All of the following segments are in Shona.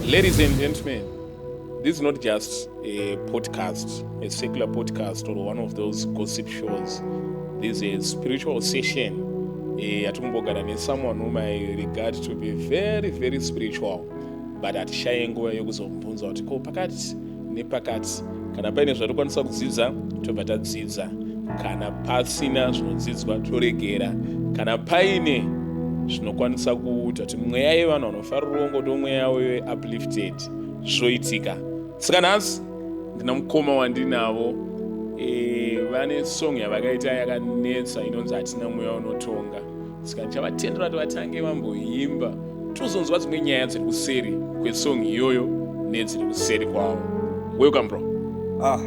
Ladies and gentlemen, this is not just a podcast, a secular podcast or one of those gossip shows. This is a spiritual session yatikumbogara nesomeone whom I regard to be very, very spiritual, but hatishaye nguva yekuzomubvunza kuti ko pakati nepakati, kana paine zvatikwanisa kudzidza, tobva tadzidza. Kana pasina zvinodzidzwa, toregera. Kana paine zvinokwanisa kuita kuti mweya yevanhu vanofarira ngo mweya weve uplifted, zvoitika. Saka nhasi ndina mukoma wandinavo, vane song yavakaita yakanetsa inonzi "Hatina Mweya Unotonga". Saka ndichavatendera kuti vatange vamboimba, tozonzwa dzimwe nyaya dziri kuseri kwesong iyoyo nedziri kuseri kwavo. Welcome, bro. Ah,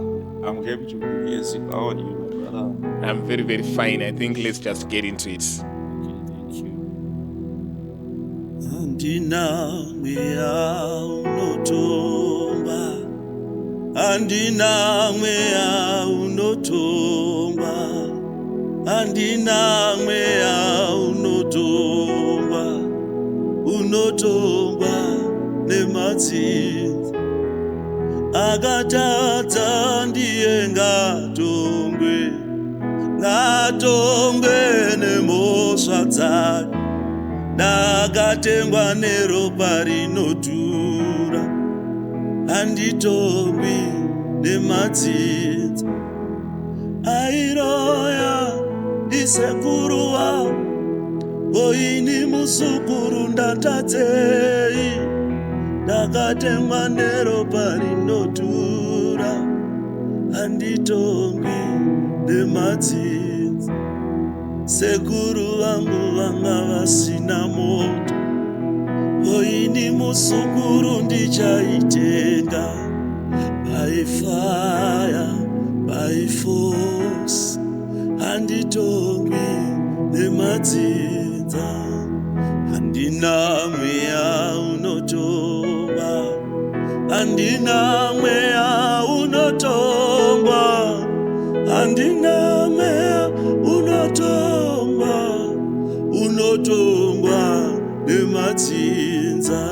I'm happy to be here. How are you, my brother? I'm very, very fine. I think let's just get into it. Okay, thank you. Handina mweya unotonga, handina mweya unotonga, handina mweya unotonga, unotongwa nemadzinza. Akatadza ndiye ngatongwe, ngatongwe nemhosva dzake. Ndakatengwa neropa rinodhura, handitongwi nemadzinza. Airoya ndisekuru wavo, koini muzukuru ndatadzei? Ndakatengwa neropa rinodhura, handitongwi nemadzinza. Sekuru vangu vanga vasina mota, koini muzukuru ndichaitenga. By fire, by force, handitongwi nemadzinza. Handina mweya unotonga, handina mweya unotongwa, handina mweya unotongwa, unotongwa nemadzinza.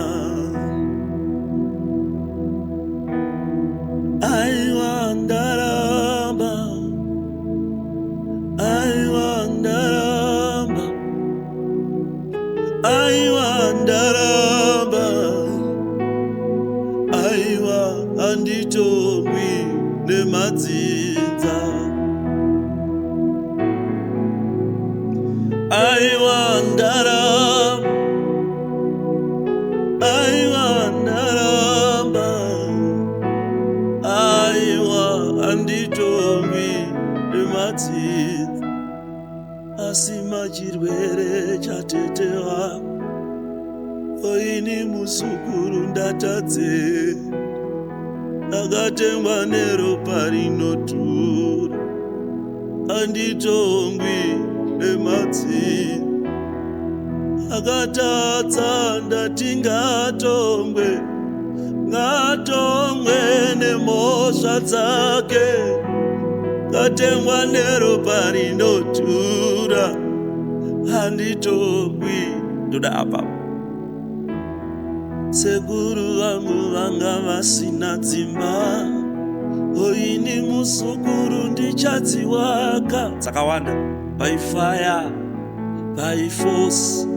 Aiwa, ndaramba, aiwa, ndaramba, aiwa, ndaramba, aiwa, handitongwi nemadzinza. Aiwa, ndaramba, aiwa, ndaramba, aiwa, handitongwi nemadzinza. Asi machirwere chatete wako, oini muzukuru ndatadze? Akatengwa neropa rinodhura, handitongwi nemadzinza. Akatadza ndati ngatongwe, ngatongwe nemhosva dzake. Katengwa neropa rinodhura, handitongwi. Ndoda apapo. Sekuru vangu vanga vasina dzimba, oini muzukuru ndichadziwaka dzakawanda. By fire, by force,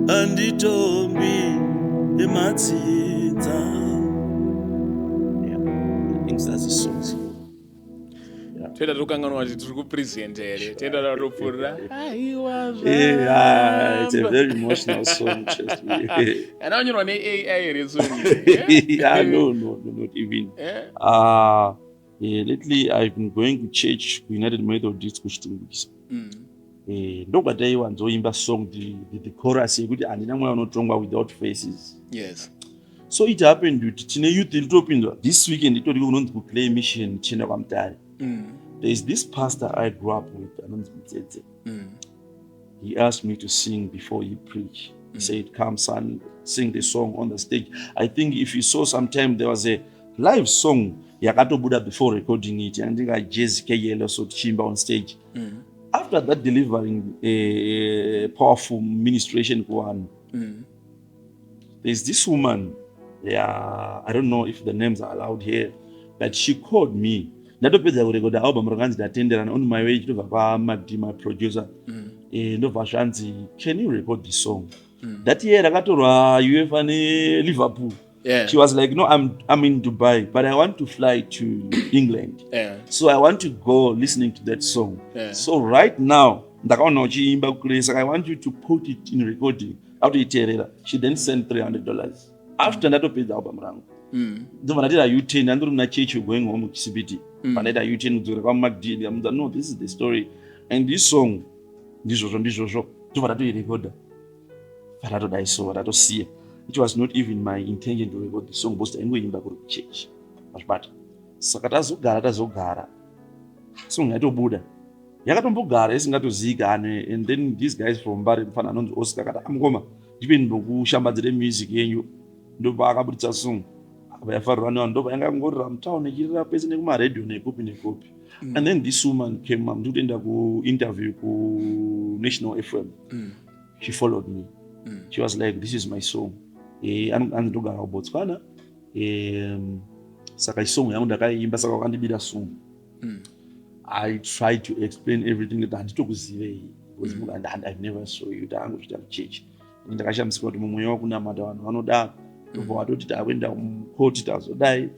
handitongwi nemadzinza. Yeah, I think that's the song. Toenda tokanganwa kuti tiri kupresenta here, toenda tatopfuurira. Aiwa. Yeah, it's a very emotional song, trust me. Ana wanyorwa neAI here song? Yeah, no, not even. Yeah, lately I've been going to church, United Methodist kuChitungwiza. Ndokwataiwanzoimba song, the chorus yekuti "Handina mweya unotongwa" without faces. So it happened kuti tine youth ritopindwa this weekend, itori kunonzi kuClay Mission, tichienda kwaMutare. There is this pastor I grew up with anonzi Mutsetse. He asked me to sing before he preached. He said, "Come, son, sing the song on the stage." I think if you saw sometime, there was a live song yakatobuda before recording it, yandinga jezi keyellow, so tichiimba on stage. After that, delivering a powerful ministration kuvanhu, there's this woman. Yeah, I don't know if the names are allowed here, but she called me. Ndatopedza kurekoda album rakanzi Ndatenderana, on my way chitobva kwaMacd, my producer. Ndobva zvanzi, "Can you record this song?" That year rakatorwa UEFA neLiverpool. She was like, "No, I'm in Dubai, but I want to fly to England. So I want to go listening to that song. So right now ndakaona uchiimba kule, saka I want you to put it in recording." Autoiteerera. She then sent $300 after ndatopedza album rangu. Ndobva ndatira U10, andiri muna church, going home kuCBD. Pandaita U10 kudzokera kwaMacd, ndikamuudza, "No, this is the story and this song, ndizvozvo ndizvozvo." Ndobva ndatoirekodha, patatodai so tatosiya. It was not even my intention to record the song because taingoimba kuri kuchechi, mazvibata. Saka tazogara, tazogara, song yaitobuda, yakatombogara isingatozivikanwe. And then these guys from Mbare, mufana anonzi Oscar, akati, "Amukoma, ndipe ndimbokushambadzire music yenyu." Ndobva akabuditsa song, akabva yafarirwa nevanhu, ndobva yanga ngorira mutauni, ichirira pese nekumaredhiyo, nekupi nekupi. And then this woman came up, ndikutoenda kuinterview kuNational FM. She followed me. She was like, "This is my song." Anzi ndogara kuBotswana. Saka isong yangu ndakaiimba, saka wakandibira song. I tried to explain everything that handitokuzivei because I've never saw you, taangozvita kuchechi. Ndakashamisika kuti mumweya wakunamata vanhu vanodaro. Ndobva watoti takuenda mukoti, tazodai.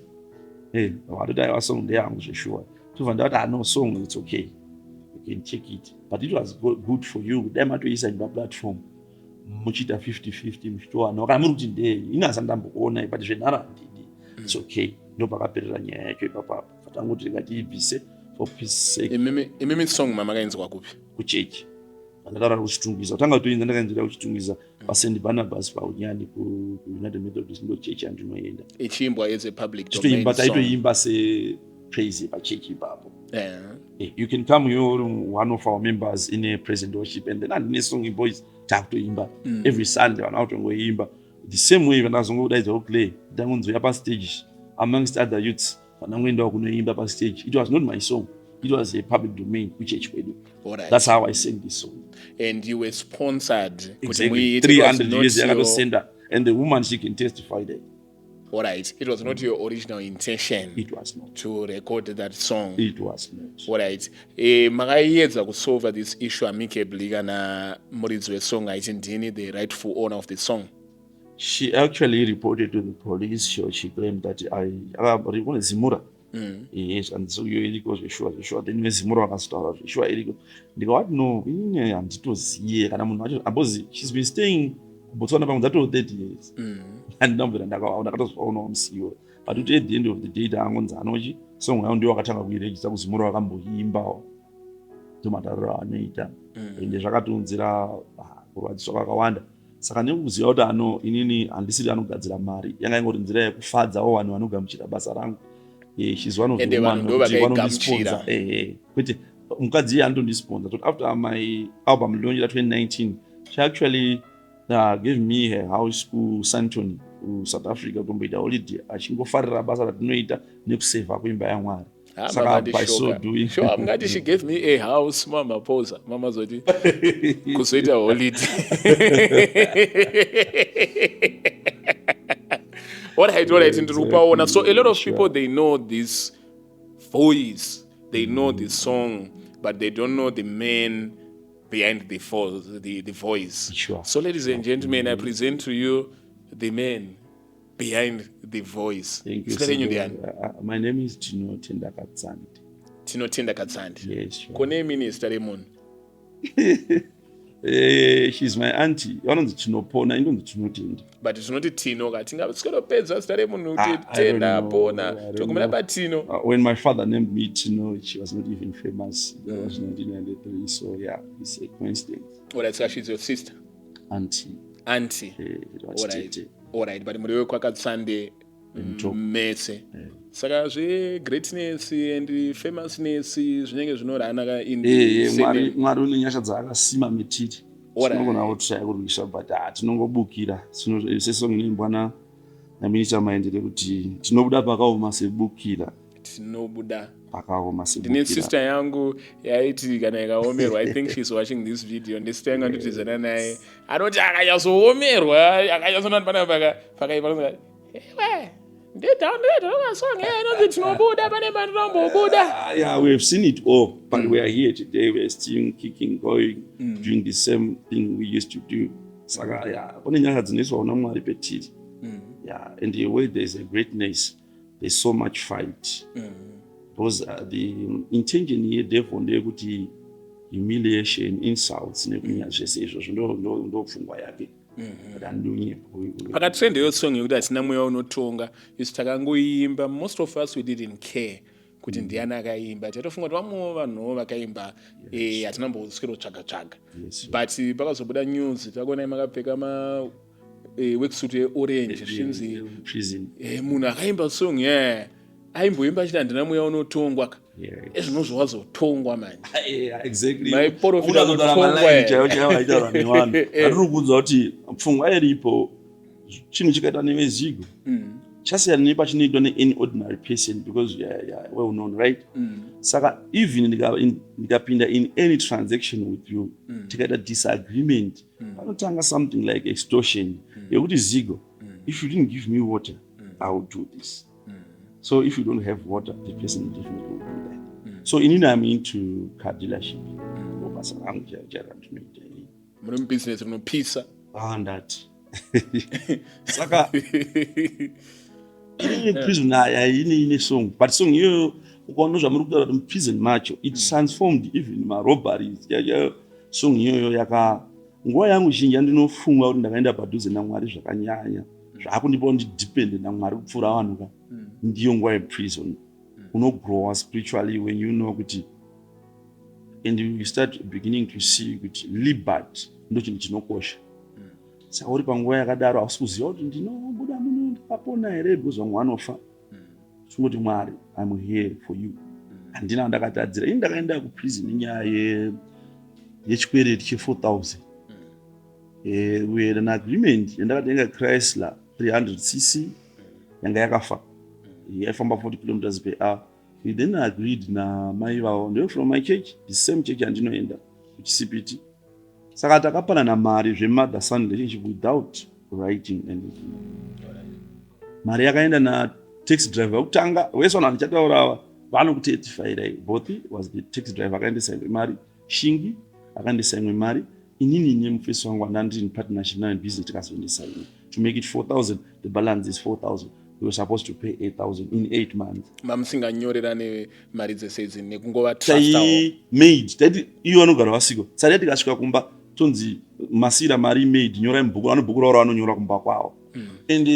Watoti, "Aiwa, song ndeyangu zveshuwa." Tobva ndati, "Ah, no, song, it's okay, you can check it, but it was good for you dai matoisa imba platform, muchiita 50-50, muchitowanawo kana muri kuti ndei ini hasa ndambokuonai, but zvenharo handidi, it's okay." Ndopakaperera nyaya yacho ipapapo. Fatangoti tingatiibvise for peace sake. Imimi song mamakainzwa kupi? Kuchechi andataura kuChitungwiza. Kutanga kutoinza ndakainzira kuChitungwiza, paSt Barnabas paunyani, kuUnited Methodist, ndo chechi yandinoenda. Ichiimbwa as a public domain Titoimba. song. Taitoimba sepraise pachechi ipapo. You can come, you're one of our members in a present worship, and then andine song, boys, takutoimba every Sunday, vanhu vakutongoimba the same way. Vandazongodaidza kuplay, ndangonzoya pastage amongst other youths, vandangoendawo kunoimba pastage. It was not my song, it was a public domain kuchechi kwedu. That's how I sang this song. And you were sponsored kuti Exactly. muiite. It was 300 not years yakatosenda, and the woman, she can testify that. Alright, it was not your original intention It was not. To record that song. It was not. Alright, makaiedza kusolve this issue amicably kana muridzi wesong aiti ndini the rightful owner of the song? She actually reported to the police. She claimed that I akari Zimura. Yes, and so iyo iriko zveshuwa zveshuwa. Then veZimura vakazotaura zveshuwa iriko. Ndikavati, "No, inini handitoziye kana munhu wacho," because she's been staying kuBotswana pamwe dzatoo 30 years. Handina kubvira ndakaona, ndakatozovaonawo musiwo. But kuti at the end of the day taangonzi anochi song yangu ndiwo wakatanga kuiregista kuZimura, vakamboiimbawo, ndomatauriro avanoita. Ende zvakatiunzira kurwadziswa kwakawanda. Saka nekuziva kuti ano inini handisiri anogadzira mari, yanga ingori nzira yekufadzawo vanhu vanogamuchira basa rangu. She's one of the Ende woman vanhu ndo wekuti vakaigamuchira. vanondisponsa. Kwete mukadzi iye anotondisponsa. Toti after my album launch ra2019, she actually gave me her house kuSandton, kuSouth Africa, kutomboita holiday, achingofarira basa ratinoita nekusevha kuimba yaMwari. Ah, Saka mama by so ndishoka. doing Sure, mungati she gave me a house, mama posa, mama zoti kuzoita holiday. All right, ndiri kupaona. So a lot of people, they know this voice, they know the song, but they don't know the man behind the voice. So ladies and gentlemen, I present to you the man behind the voice. Thank you. Zita renyu ndiani? My name is Tinotenda Katsandi. Tinotenda Katsandi. Yes, sure. Kone minista remunhu? She's my auntie. Vanonzi Tinopona, indonzi Tinotenda. But tinoti Tino ka, tingasweropedza zita remunhu Ah, kuti I don't Tenda know, Pona, I don't togumira know. paTino. When my father named me Tino, she was not even famous. That was 1993. So yeah, it's a coincidence. Alright, saka she's your sister? Auntie. Auntie. It was tete. Alright, but muri wekwakatsande Mutoko. mese. Saka zvegreatness and famousness zvinenge zvinorana ka in the same. Mwari une nyasha dzaakasima mitiri. Tinogona kutraya kurwisa, but tinongobukira. Sesong inoimbwa naMinista Maendere kuti tinobuda pakaoma sebukira. Tinobuda Pakaoma ndine sebukira. Sister yangu yaiti kana ikaomerwa, I think she's watching this video, ndesister yangu andotizana naye, anoti akanyatsoomerwa, akanyatsonani pana pakaipa. Ewe, ndidawundidawungasong inonzi tinobuda pane pandinombobuda. Ah, yeah, we have seen it all, but we are here today. We are still kicking, going, doing the same thing we used to do. Saka, yeah, kune nyasha dzinoiswa kuna Mwari petiri. Yeah, and the way there's a greatness, there's so much fight. Because the intention here, therefore, ndeyekuti humiliation, insults, nekunya zvese izvozvo ndo pfungwa yake. But handinyepa. Pakatrend iyo song yekuti hatina mweya unotonga, isu takangoimba. Most of us, we didn't care kuti ndiani akaimba. Taitofunga kuti vamwewo vanhuwo vakaimba, hatina mboswero tsvaga tsvaga. But pakazobuda news, takuonai makapfeka ma worksuit yeorange, zvinzi Prison. Munhu akaimba song ye aimboimba achiti handina mweya unotongwa ka. Ezvinozvo wazotongwa manje. Yeah, exactly. Maiprofita Unozotaura kutongwa malaini here. chaiwo chaiwo aitaura nevanhu. Handiri kuudza kuti pfungwa iripo, chinhu chikaita nevezigo chasiyana nepachinoitwa neany ordinary person, because you are well known, right? Saka even ndikapinda in any transaction with you, tikaita disagreement, panotanga something like extortion yekuti, "Zigo, if you didn't give me water, I will do this." So if you don't have water, the person definitely will do that. So inini I'm into car dealership. Ndo basa rangu chairo chairo randinoita inini. Muri mubhizinesi rinopisa. Ah, ndati saka inini prison haini ine song, but song iyoyo, ukaona zvamuri kutaura kuti muprison macho it transformed even marobberies. Song iyoyo yaka nguva yangu zhinji yandinofunga kuti ndakaenda padhuze naMwari zvakanyanya, zvaakundipa ndidepende naMwari kupfuura vanhu ka, ndiyo nguva yeprison. Unogrowa spiritually when you know kuti, and you start beginning to see kuti liberty ndo chinhu chinokosha. Saka uri panguva yakadaro, hausi kuziva kuti ndinobuda muno ndakapona here, because vamwe vanofa. Chingoti, "Mwari, I'm here for you, handina wandakatadzira ini." Ndakaenda kuprison nenyaya yechikwereti che4000. We had an agreement yandakatenga Chrysler 300 cc yanga yakafa, yaifamba 40 kilometers per hour. We then agreed namai vavo, ndeve from my church, the same church yandinoenda kuchiCPT. Saka takapanana mari zvemother son relationship without writing anything. Mari yakaenda nataxi driver wekutanga. Wese vanhu vandichataura ava vanokutestifyirai. Both was the taxi driver akaendesa imwe mari, Shingi akaendesa imwe mari, inini nemufesi wangu wandandiri in partnership nayo business tikazoendesa imwe to make it 4000. The balance is 4000. We were supposed to pay 8000 in 8 months. Mamusinganyorerane mari dzese idzi nekungova trustawo? Tai maid taiti iyo vanogara vasiko. Saka tikasvika kumba tonzi masiyira mari maid, nyorai mubhuku. Vane bhuku ravo ravanonyora kumba kwavo. And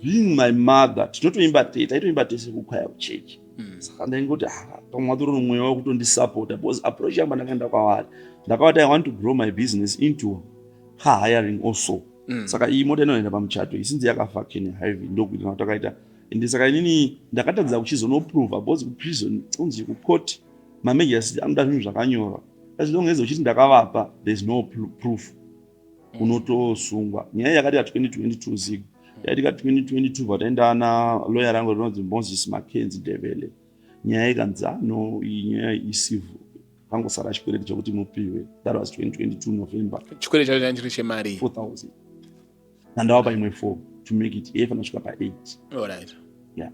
being my mother, tinotoimba taitoimba tese kukwaya kuchechi. Saka ndaingoti, "Ah, pamwe watori mweya wekutondisapota," because approach yangu pandakaenda kwavari, ndakavati, "I want to grow my business into car hiring also." Saka iyi mota inoenda pamuchato isinzi yakafa can hive, ndokuita takaita. Ende saka inini ndakatadza kuchizonoprova because kuprison unzi kucourt mamagistrate anoda zvinhu zvakanyorwa. As long as uchiti ndakavapa, there's no proof, unotosungwa. Nyaya yakati ya 2022, zigo yaitika 2022, vataenda na lawyer rangu rinonzi Moses Mackenzie Debele. Nyaya ikanzi, "Ah, no, iyi nyaya icivil, pangosara chikwereti chekuti mupiwe." That was 2022 November. Chikwereti chacho changa chiri chemari? 4000, nandavapa imwe 4 to make it yaifanira kusvika pa8. Yeah,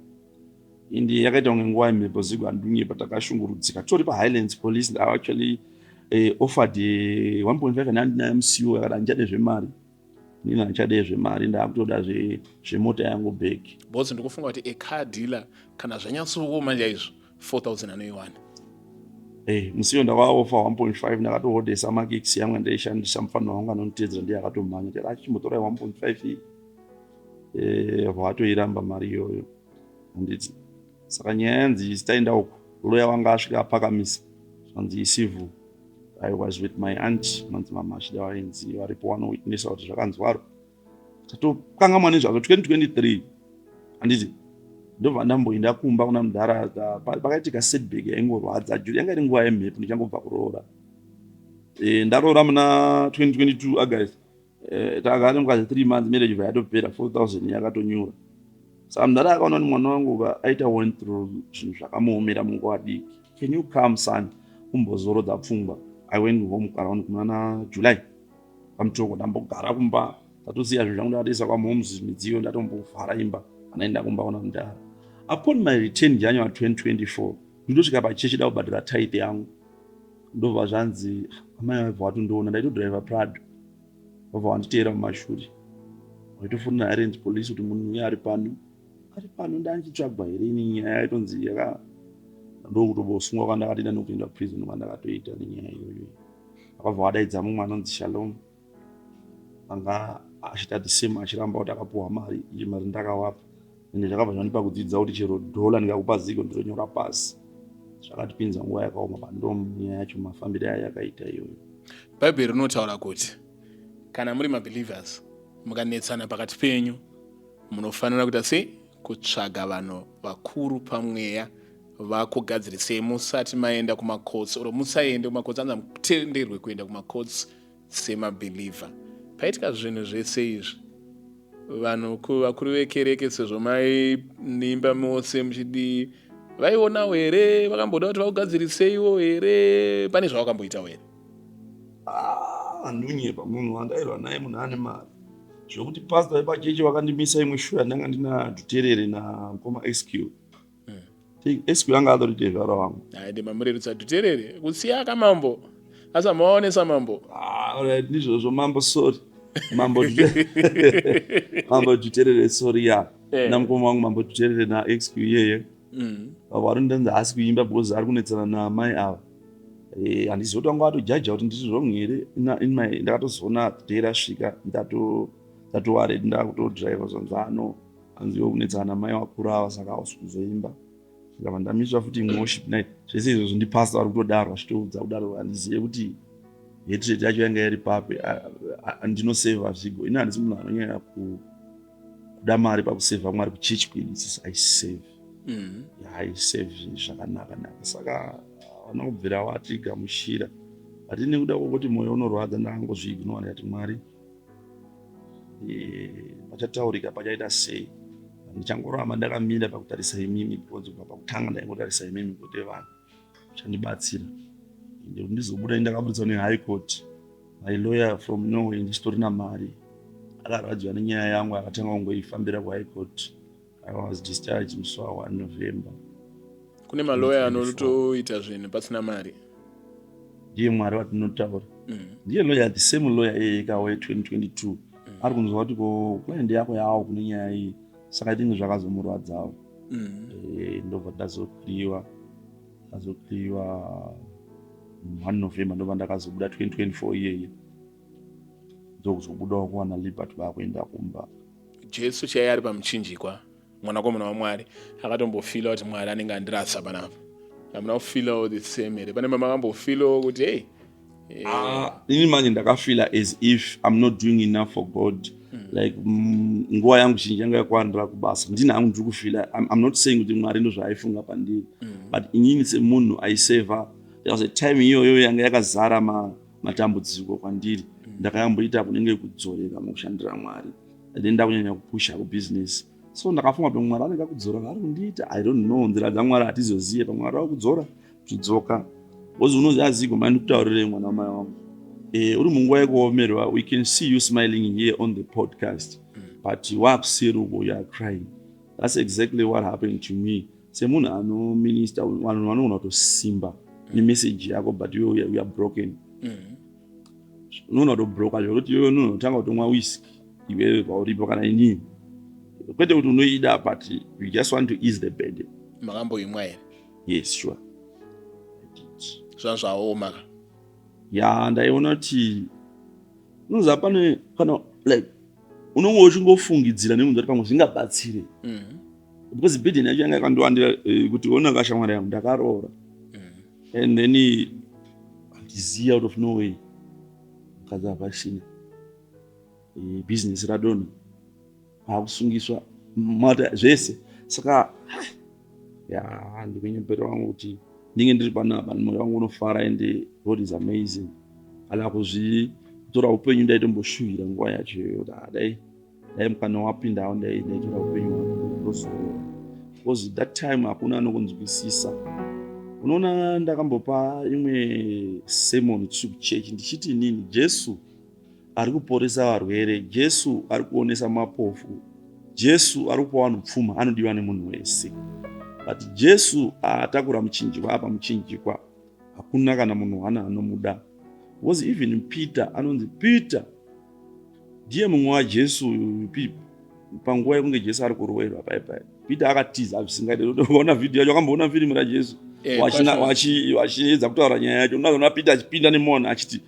ende yakaita kunge nguva yemhepo, zigo, handinye, patakashungurudzika tori paHighlands Police. I actually offered 1.5 and handinayo musiwo. Yakati handichade zvemari nini, handichade zvemari, ndaakutoda zvemota yangu back. Because ndikufunga kuti acar dealer, kana zvanyatsooma chaizvo, 4000 anoiwana. Musiwo ndakaoffer 1.5, ndakatohodhesa makisi yangu yandaishandisa. Mufaniro wangu anonditeedzera ndiye akatomhanya tati achimbotorai 1.5 iyi. Vatoiramba mari iyoyo, handiti? Saka nyaya yanzi taenda uko, loya wanga asvika apakamisa, zvanzi icivil. I was with my aunt, manzi mama achida vainzi varipo vanowitnessa kuti zvakanzwaro. Tatokangamwa nezvazvo 2023, handiti? Ndobva ndamboenda kumba kuna mudhara. Pakaitika setback yaingorwadza. Yanga iri nguva yemhepo, ndichangobva kuroora. Ndaroora muna 2022 August. Takagara nemukadzi 3 months, marriage bva yatopera, 4000 yakatonyura. Saka mudhara akaona kuti mwana wangu aita went through zvinhu zvakamuomera munguva diki. "Can you come, son, umbozorodza pfungwa?" I went home around kunana July pamutoko, ndambogara kumba. Ndatosiya zvinhu zvangu, ndakatoisa kwamoms midziyo, ndatombovhara imba, anaenda kumba kuna mudhara. Upon my return January 2024, ndotosvika pachechi da kubhadhara tithe yangu, ndobva zvanzi amai vaibva vatondiona. Ndaitodhiraivha Prado, vabva vanditeera mumashure, vaitofonera Highlands Police kuti munhu uye ari pano, ari pano, ndandichitsvagwa here ini? Nyaya yaitonzi yaka ndokutobosungwa kwandakatoita nokuenda prison kwandakatoita nenyaya iyoyo. Akabva wadaidza mumwe anonzi Shalom, anga achiita the same, achiramba kuti akapuhwa mari iyi, mari ndakawapa. Ende zvakabva zvandipa kudzidza kuti chero dhola ndikakupa ziko, ndinonyora pasi. Zvakatipinza nguva yakaoma pando nyaya yacho, mafambiro ayo yakaita iyoyo. Bhaibheri rinotaura kuti kana muri mabelievers, mukanetsana pakati penyu, munofanira kuita sei? Kutsvaga vanhu vakuru pamweya vakugadzirisei musati maenda kumacourts, or musaende kumacourts. Anza mutenderwe kuenda kumacourts semabeliever. Paitika zvinhu zvese izvi, vanhu vakuru vekereke, sezvo mainimba mose muchidii, vaionawo here? Vakamboda kuti vakugadziriseiwo here? Pane zvavakamboitawo here? Handinyepa, munhu wandairwa naye munhu ane mari, zvekuti pastor vepachechi vakandimisa imwe shuwa ndanga ndina Dhuterere namukoma SQ. SQ anga atori tezvara wangu. Aende mamurerutsa Dhuterere kusiya kamambo, asi amawaonesa mambo. Ah, alright, ndizvozvo mambo, sorry mambo, mambo Dhuterere, sorry ya. Namukoma wangu mambo Dhuterere naXQ iyeye. Vari ndanzi haasi kuimba because ari kunetsana naamai ava. Handizivi kuti vanga vatojaja kuti ndiri wrong here. Ndakatozoona day rasvika ndatowaredi, ndakutodriver, zvanzi ano hanzi iwe kunetsana namai vakuru ava, saka hausi kuzoimba. Ndikabva ndamiswa futi imwe worship night. Zvese izvozvo ndipastor vari kutodaro, vachitoudza kudaro. Handizive kuti hatred yacho yanga iri papi. Ndinoseva zvigo ini, handisi munhu anonyanya kuda mari pakusevha Mwari. Kuchechi kwedu isusu I save. I save zvakanaka naka, saka havana kubvira vatigamuchira. But nekuda kwokuti mwoyo unorwadza, ndakangozviignora, ndikati Mwari, pachataurika pachaita sei, ndichangoramba ndakamira pakutarisa imimi, because kubva pakutanga ndaingotarisa imimi kwete vanhu. Chandibatsira ende kuti ndizobuda, ndakaburitswa nehigh court. My lawyer from Norway, ndisitorina mari, akarwadziwa nenyaya yangu, akatanga kungoifambira kuhigh court. I was discharged musi wa1 November. Kune maloya anotoita zvinhu pasina mari. Ndiye Mwari watinotaura. Ndiye lawyer, the same lawyer iyeye kawe 2022. Ari kunzwa kuti ko client yako yawo kune nyaya iyi, saka itinge zvakazomurwadzawo. Ndobva ndazokliwa, ndazokliwa 1 November, ndobva ndakazobuda 2024 iyeye, ndokuzobudawo kuwana liberty, vakuenda kumba. Jesu chaiye ari pamuchinjikwa, mwanakomana waMwari, akatombofeela kuti Mwari anenge andirasa panapa. Hamuna kufeelawo the same here? Pane mamakambofeelawo kuti hey? Ah, ini manje ndakafeela as if I'm not doing enough for God. Like nguva yangu zhinji yanga yakuwandira kubasa. Ndini hangu ndiri kufeela. I'm not saying kuti Mwari ndo zvaaifunga pandiri, but inini semunhu aisevha, there was a time iyoyo yanga yakazara matambudziko kwandiri. Ndakayamboita kunenge kudzorera mukushandira Mwari, then ndakunyanya kupusha kubusiness. So ndakafunga kuti Mwari anenge akudzora zvaari kundiita. I don't know, nzira dzaMwari hatizoziye. Pamwe Mwari akudzora kutidzoka, because unoziva zigo mai, ndikutaurirei mwana wamai wangu, uri munguva yekuomerwa. We can see you smiling here on the podcast, but wakuseri uko you are crying. That's exactly what happened to me. Semunhu anominista, vanhu vanogona kutosimba nemeseji yako, but iwe you are broken. Unoona kutobroka zvekuti iwe unotanga kutomwa whisky iwewe pauripo, kana inini kwete kuti unoida, but you just want to ease the burden. Makamboimwa here? Yes, sure. Zva zvaoma ka. Ya, ndaiona kuti unoziva pane kana like unonge uchingofungidzira nemunhu kuti pamwe zvingabatsire, because burden yacho yanga yakandiwandira, kuti ona kashamwari yangu, ndakaroora and then handizivi, out of nowhere mukadzi hapasina, business radonha, akusungiswa mata zvese. Saka ya, ndikunyepera wangu kuti ndinge ndiri panapa, mwoyo wangu unofara and God is amazing. Kana kuzvitora upenyu, ndaitomboshuvira nguva yacho iyoyo kuti ah, dai mukana wapindawo, ndaitora upenyu hwangu ndozorora, because that time hakuna anokunzwisisa. Unoona, ndakambopa imwe sermon tiri kuchechi ndichiti inini Jesu ari kuporesa varwere, Jesu ari kuonesa mapofu, Jesu ari kupa vanhu pfuma, anodiwa nemunhu wese. But Jesu atakura muchinjikwa apa muchinjikwa hakuna kana munhu hana anomuda. Because even Peter anonzi Peter ndiye mumwe waJesu panguva yekunge Jesu ari kuroverwa pai pai. Peter akatiza zvisingaite. Ukaona video yacho wakamboona firimu raJesu eh, vachiedza kutaura nyaya yacho unoona Peter achipinda nemona achiti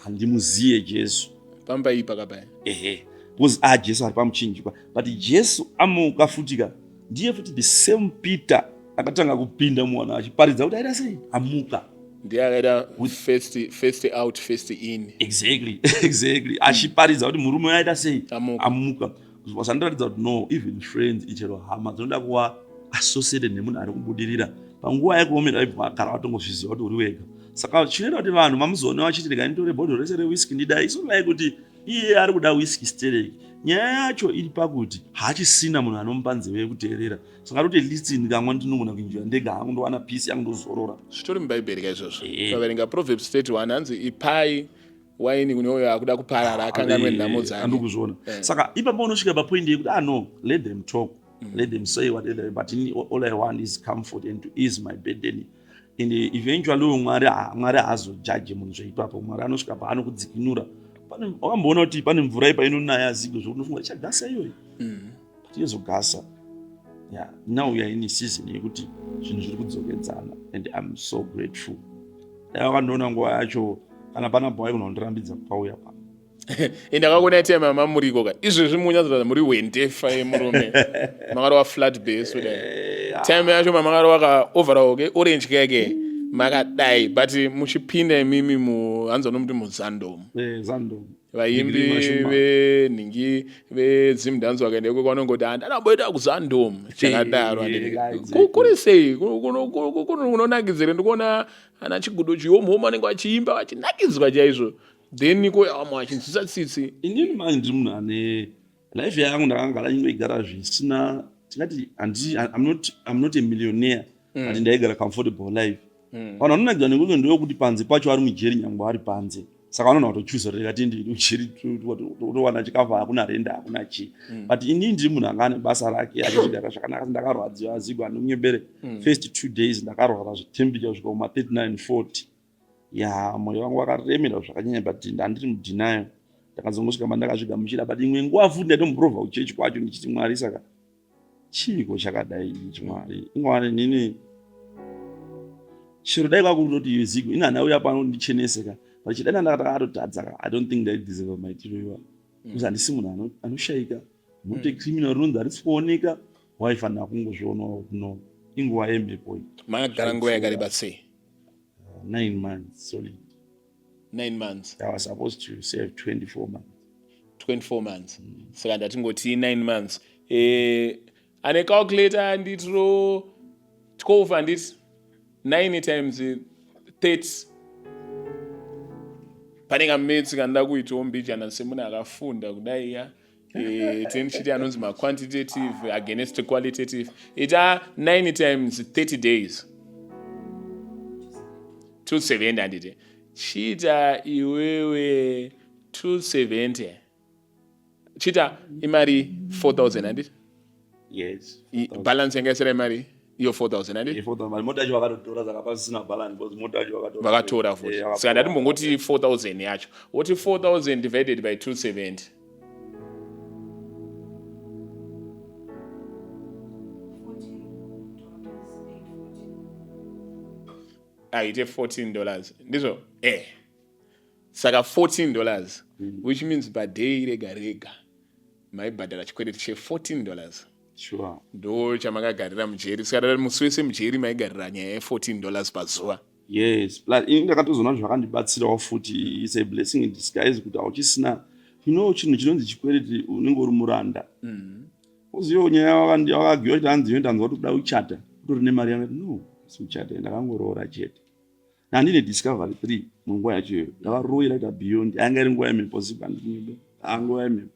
handimuziye Jesu. Pamba ipa kapaya. Ehe. Because ah Jesu ari pamuchinjikwa. But Jesu amuka futi ka. Ndiye futi the same Peter akatanga kupinda muwana achiparidza kuti aita sei? Amuka. Ndiye akaita first first out first in. Exactly. Exactly. Achiparidza kuti murume aita sei? Amuka. Amuka. Zvandiratidza kuti no even friends ichero hama dzinoda kuva associated nemunhu ari kubudirira panguva yekuomera ibva agara watongozviziva kuti uri wega saka chinoita kuti vanhu mamuzoona vachiti rega nditore bhodhoro rese rewhisky ndidai it's not like kuti iye ari kuda whisky stereki nyaya yacho iri pakuti haachisina munhu anomupa nzeve yekuteerera saka ari kuti at least ndikamwa ndinogona kuinjoya ndega hangu ndowana peace yangu ndozorora zvitori mubhaibheri ka izvozvo ukaverenga proverbs 31 hanzi ipai waini kune uyo akuda kuparara akanganwe nhamo dzake andikuzviona eh. saka ipapo unosvika papoint yekuti ah no let them talk mm. let them say whatever but in, all i want is comfort and to ease my burden and eventually uyo mwari mwari haazojaji munhu zveipapo mwari anosvika paanokudzikinura wakamboona kuti pane mvura ipa inonaya zigo zvekuti unofunga ichagasa iyoyi mm. but yozogasa yeah now we are in a season yekuti zvinhu zviri kudzokedzana and i'm so grateful dai wakandiona nguva yacho kana pana bhawai kuna kundirambidza kupauya pa ende akakuona time yamamuriko ka izvezvi munyatsoratidza muri wendefa yemurume makarova flat base kudai eh, time yacho mamakarova ka overall ke orange keke makadai but muchipinda imimi muhanzi vanomuti muzandom eh, vaimbi venhingi vedzimdhanzo vakaenda ikoko vanongoti handadamboita kuzandom chakadaro kuri sei kunonakidzira ndikuona ana chigudo chihomhoma vanenge vachiimba vachinakidzwa chaizvo then ko vamwe vachinzwisa tsitsi inini manje ndiri munhu ane life yangu ndakangara ingoigara zvisina tingati handi I'm not, I'm not a millionaire mm. but ndaigara comfortable life mm. vanhu vanonakidzwa nekunge ndoyokuti panze pacho ari mujeri nyangwe ari panze saka vanonha kutochuza kuti rega tiende mujeri towana chikafu hakuna renda hakuna chii mm. but inini ndiri munhu anga ane basa rake achizvigara zvakanaka ndakarwadziwa zigo andimunyebere mm. first two days ndakarwara zvetemperature kusvika kuma 39 40 ya moyo wangu wakaremera zvakanyanya but ndandiri mudenial ndakazongosvika mandakazvigamuchira but imwe nguva futi ndaitomuprovha kuchechi kwacho ndichiti mwari saka chiiko chakadai ichi mwari ingwani nini chero dai kwakutoti zigo ini handauya pano ndichenese ka but chidai ndakatotadza ka i don't think ndaideserve maitiro iwa because handisi munhu anoshaika not a criminal rinonzi harisi kuoneka waifanira kungozvionawo kuti no inguva yemhepo iyi makagara nguva yakareba sei 9 months solid 9 months i was supposed to serve 24 months 24 months mm. saka ndatingoti 9 months eh, ane calculator nditiro 12 handiti 9 times 30 pane kametsi kanoda kuitawo mbijana semunhu akafunda kudai ya eh, tenichiti anonzi maquantitative against qualitative ita 9 times 30 days 270 handiti chiita iwewe 270 chiita imari 4000 handiti yes balance yanga isira imari iyo 4000 handiti mota yacho vakatotora saka pasisina balance because mota yacho vakatora vakatora futi eh, saka ndatimbongoti 4000 yacho woti 4000 divided by 270 aite 14 dollars ndizvo eh saka 14 dollars mm. which means paday rega rega maibhadhara chikwereti che 14 dollars sure. ndo chamakagarira mujeri saka musi wese mujeri maigarira nyaya ye 14 dollars pazuva yes plus ini ndakatozoona zvakandibatsirawo futi is a blessing in disguise kuti hauchisina you know chinhu chinonzi chikwereti unenge uri muranda mm. uzivo nyaya wakagiwa kuti hanzi ndanzwa kuti kuda kuchata utori nemari yangu no si kuchata ndakangoroora chete handine discovery three munguva yacho iyoyo ndakaroira kuita beyond yanga iri nguva yemhepo zibandinyibe nguva yemhepo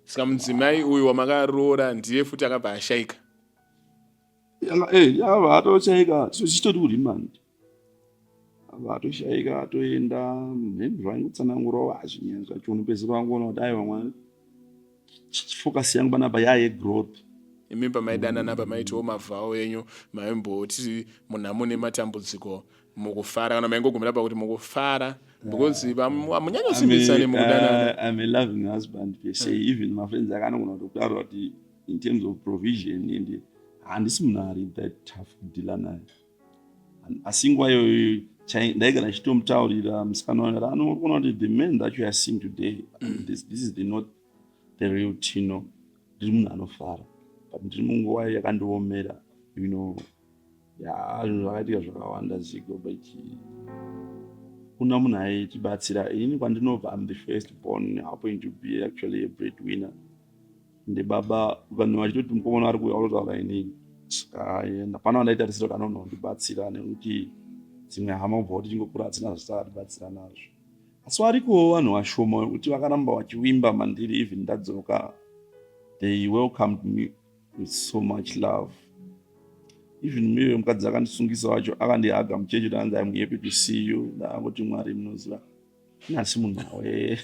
saka mudzimai uyu wamakaroora ndiye futi akabva ashaika eh, yakabva atoshaika chitori kuremand Vatoshaika vatoenda, maybe vaingotsanangurawo hazvinyaya zvacho. Unopedzisira wangoona kuti aiwa mwana, focus yangu panapa yayegrowth. Imi pamaidanana, pamaitiwo mavows enyu, maimboti munhu mune matambudziko, mukufara, kana maingogumira pakuti mukufara? Because hamunyanyosimbisane mukudanana. I'm a loving husband per se. Even my friends akanogona kutokutaura kuti in terms of provision and handisi munhu ari that tough kudeala naye. Asi nguva iyoyo ndaigara ndichitomutaurira musikana wayo, anoona kuti the man that you are seeing today, this is the not the real Tino. Ndiri munhu anofara, but ndiri munguva yakandiomera. Ya, zvinhu zvakaitika zvakawanda, Zigo, but kuna munhu aitibatsira. Inini kwandinobva, I'm the first born, happen to be actually a breadwinner. Ndebaba vanhu vachitoti mukomana ari kuuya kutotaura inini. Saka hapana wandaitarisira kuti anonondibatsira, nekuti dzimwe hama kubva kuti chingokura hadzina zvatakatibatsira nazvo. Asi varikowo vanhu vashoma vekuti vakaramba vachiwimba mandiri. Even ndadzoka, they welcomed me with so much love. Even miwe mukadzi akandisungisa wacho akandihaga muchechi kuti anzi, "I'm happy to see you." Ndaangoti, "Mwari munoziva, nhasi munhu awe."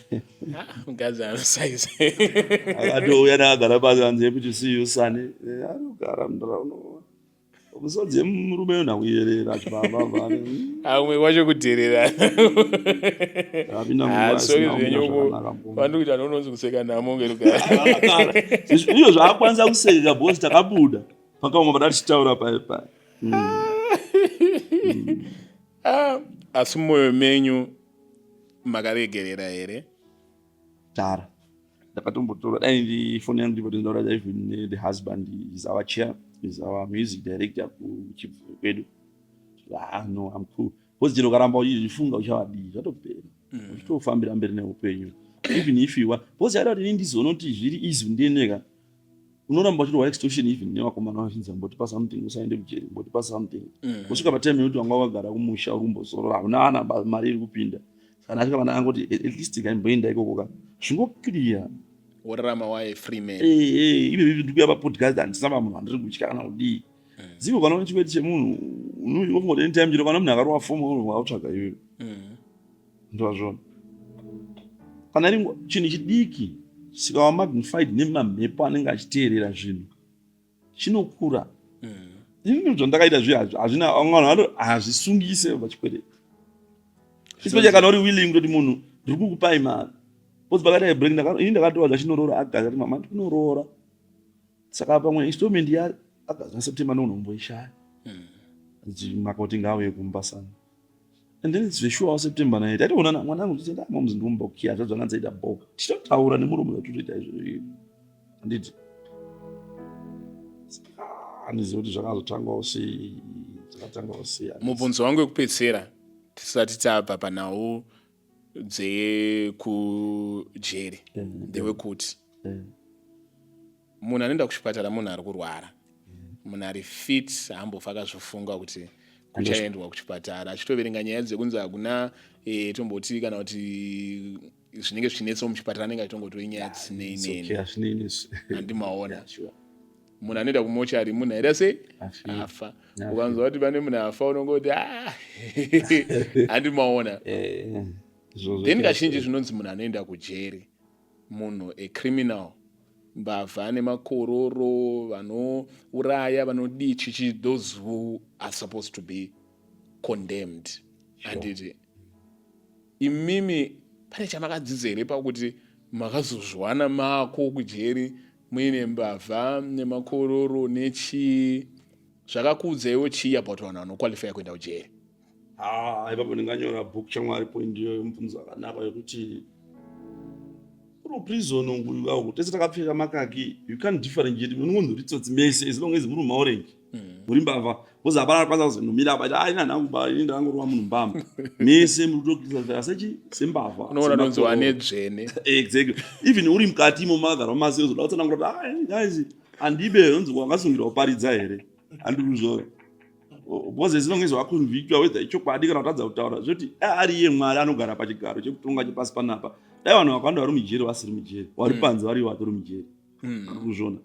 Mukadzi anosaiza. Akatouya, ndakagara pasi, anzi, "Happy to see you, son." Anogara mundaraunda, misodzi yemurume yona kuyerera achibaba. Amwe kwacho kudherera. Apinda munguva Sorry. Isina kumira Zvenyu. zvakanaka mboma. Vandikuita nononzi kuseka nhamo ngerugare. Iyo zvaakwanisa kuseka because takabuda pakaoma pada tichitaura pai pai. Ah, asi mumwoyo menyu makaregerera here? Tara ndakatombotora, dai ndifoni yangu ndipo tindaura. Even the husband is our chair, is our music director kuchibvuri kwedu. Ah, no, I'm cool, because chero ukaramba uchizvifunga uchavadii, zvatopera. Uchitofambira mberi neupenyu, even if you want, because yaida kuti ini ndizoona kuti zviri easy kundiendeka. Unoramba uchitorwa extortion even nevakomana vazhinzi, mbotipa something usaende kujeri, mbotipa something. Kusvika patime yekuti wanga wakagara kumusha uri kumbozorora, hauna ana mari iri kupinda. Saka ndasvika pana angoti at least kaimboenda ikoko ka zvingoclear. Worarama waye free man. Ive ndikuya papodcast, handisaba munhu andiri kutya kana kudii. Zivo kana une chikweti chemunhu unofunga kuti anytime chero kana munhu akarova fomu wakutsvaga iyoyo. Ndozvona kana iri chinhu chidiki chikava magnified nemamhepo anenge achiteerera zvinhu, chinokura. Inini zvandakaita zviya hazvina vanhu vano hazvisungise pachikwereti, especially kana uri willing kutoti munhu ndiri kukupai mari. Because pakati break ini ndakatova zvachinoroora agaza kuti mama ndikunoroora, saka pamwe installment ya August naSeptember ndounomboishaya. Makoti ngauye kumba sana. And then zveshuwa September naye taitoonana, mwanangu tichienda momuzi, ndikumbokiya zvadzvanga dzaita bo, tichitotaura nemuromo zvatotoita izvo. Handiti handizivi kuti zvakazotangawo sei, zvakatangawo sei. Mubvunzo wangu wekupedzisira tisati tabva panhau dzekujeri ndewekuti munhu anoenda kuchipatara munhu ari kurwara. Munhu ari fit haambofa akazvifunga kuti kuchaendwa kuchipatara, achitoverenga nyaya dzekunzi hakuna tomboti kana kuti zvinenge zvichinetsawo muchipatara, anenge achitongoti inyaya dzisinei neni. Hazvinei nesu. Handimaona. Yeah, sure. Munhu anoenda kumochari munhu aita sei? Afira. Afa. Ukanzwa kuti pane munhu afa, unongoti, "Ah." Handimaona. Izvozvo. Then kazhinji zvinonzi munhu anoenda kujeri munhu acriminal, mbavha nemakororo, vanouraya, vanodii, chichi, those who are supposed to be condemned. Handiti imimi pane chamakadzidza here pakuti makazozviwana mako kujeri muine mbavha nemakororo nechii? Zvakakuudzaiwo chii about vanhu vanoqualifya kuenda kujeri? Ah, ipapo ndinganyora book chamwari. Point iyoyo mubvunzo wakanaka wekuti uri prison uku tese takapfeka makaki. You can't differentiate, unongonzi uri tsotsi mese as long as muri mumaorange, muri mbavha, because hapana akwanisa kuzonomira apa ati aina nhangu ba ini ndangorova munhu mbama. Mese muri kutokisa sechi sembavha. Unoona nonzi semakororo. Wane dzvene. Exactly. Even uri mukati imo makagara mumase, uzoda kutsanangura kuti, "Ah, guys, handibe." Unonzi wakasungirwa kuparidza here? Handikuzvona, because as long as waconvictwa, whether ichokwadi kana kutadza kutaura, zvoti dai ari iye Mwari anogara pachigaro chekutonga chepasi panapa, dai vanhu vakawanda vari mujeri vasiri mujeri, vari panze vari vatori mujeri. Handikuzvona.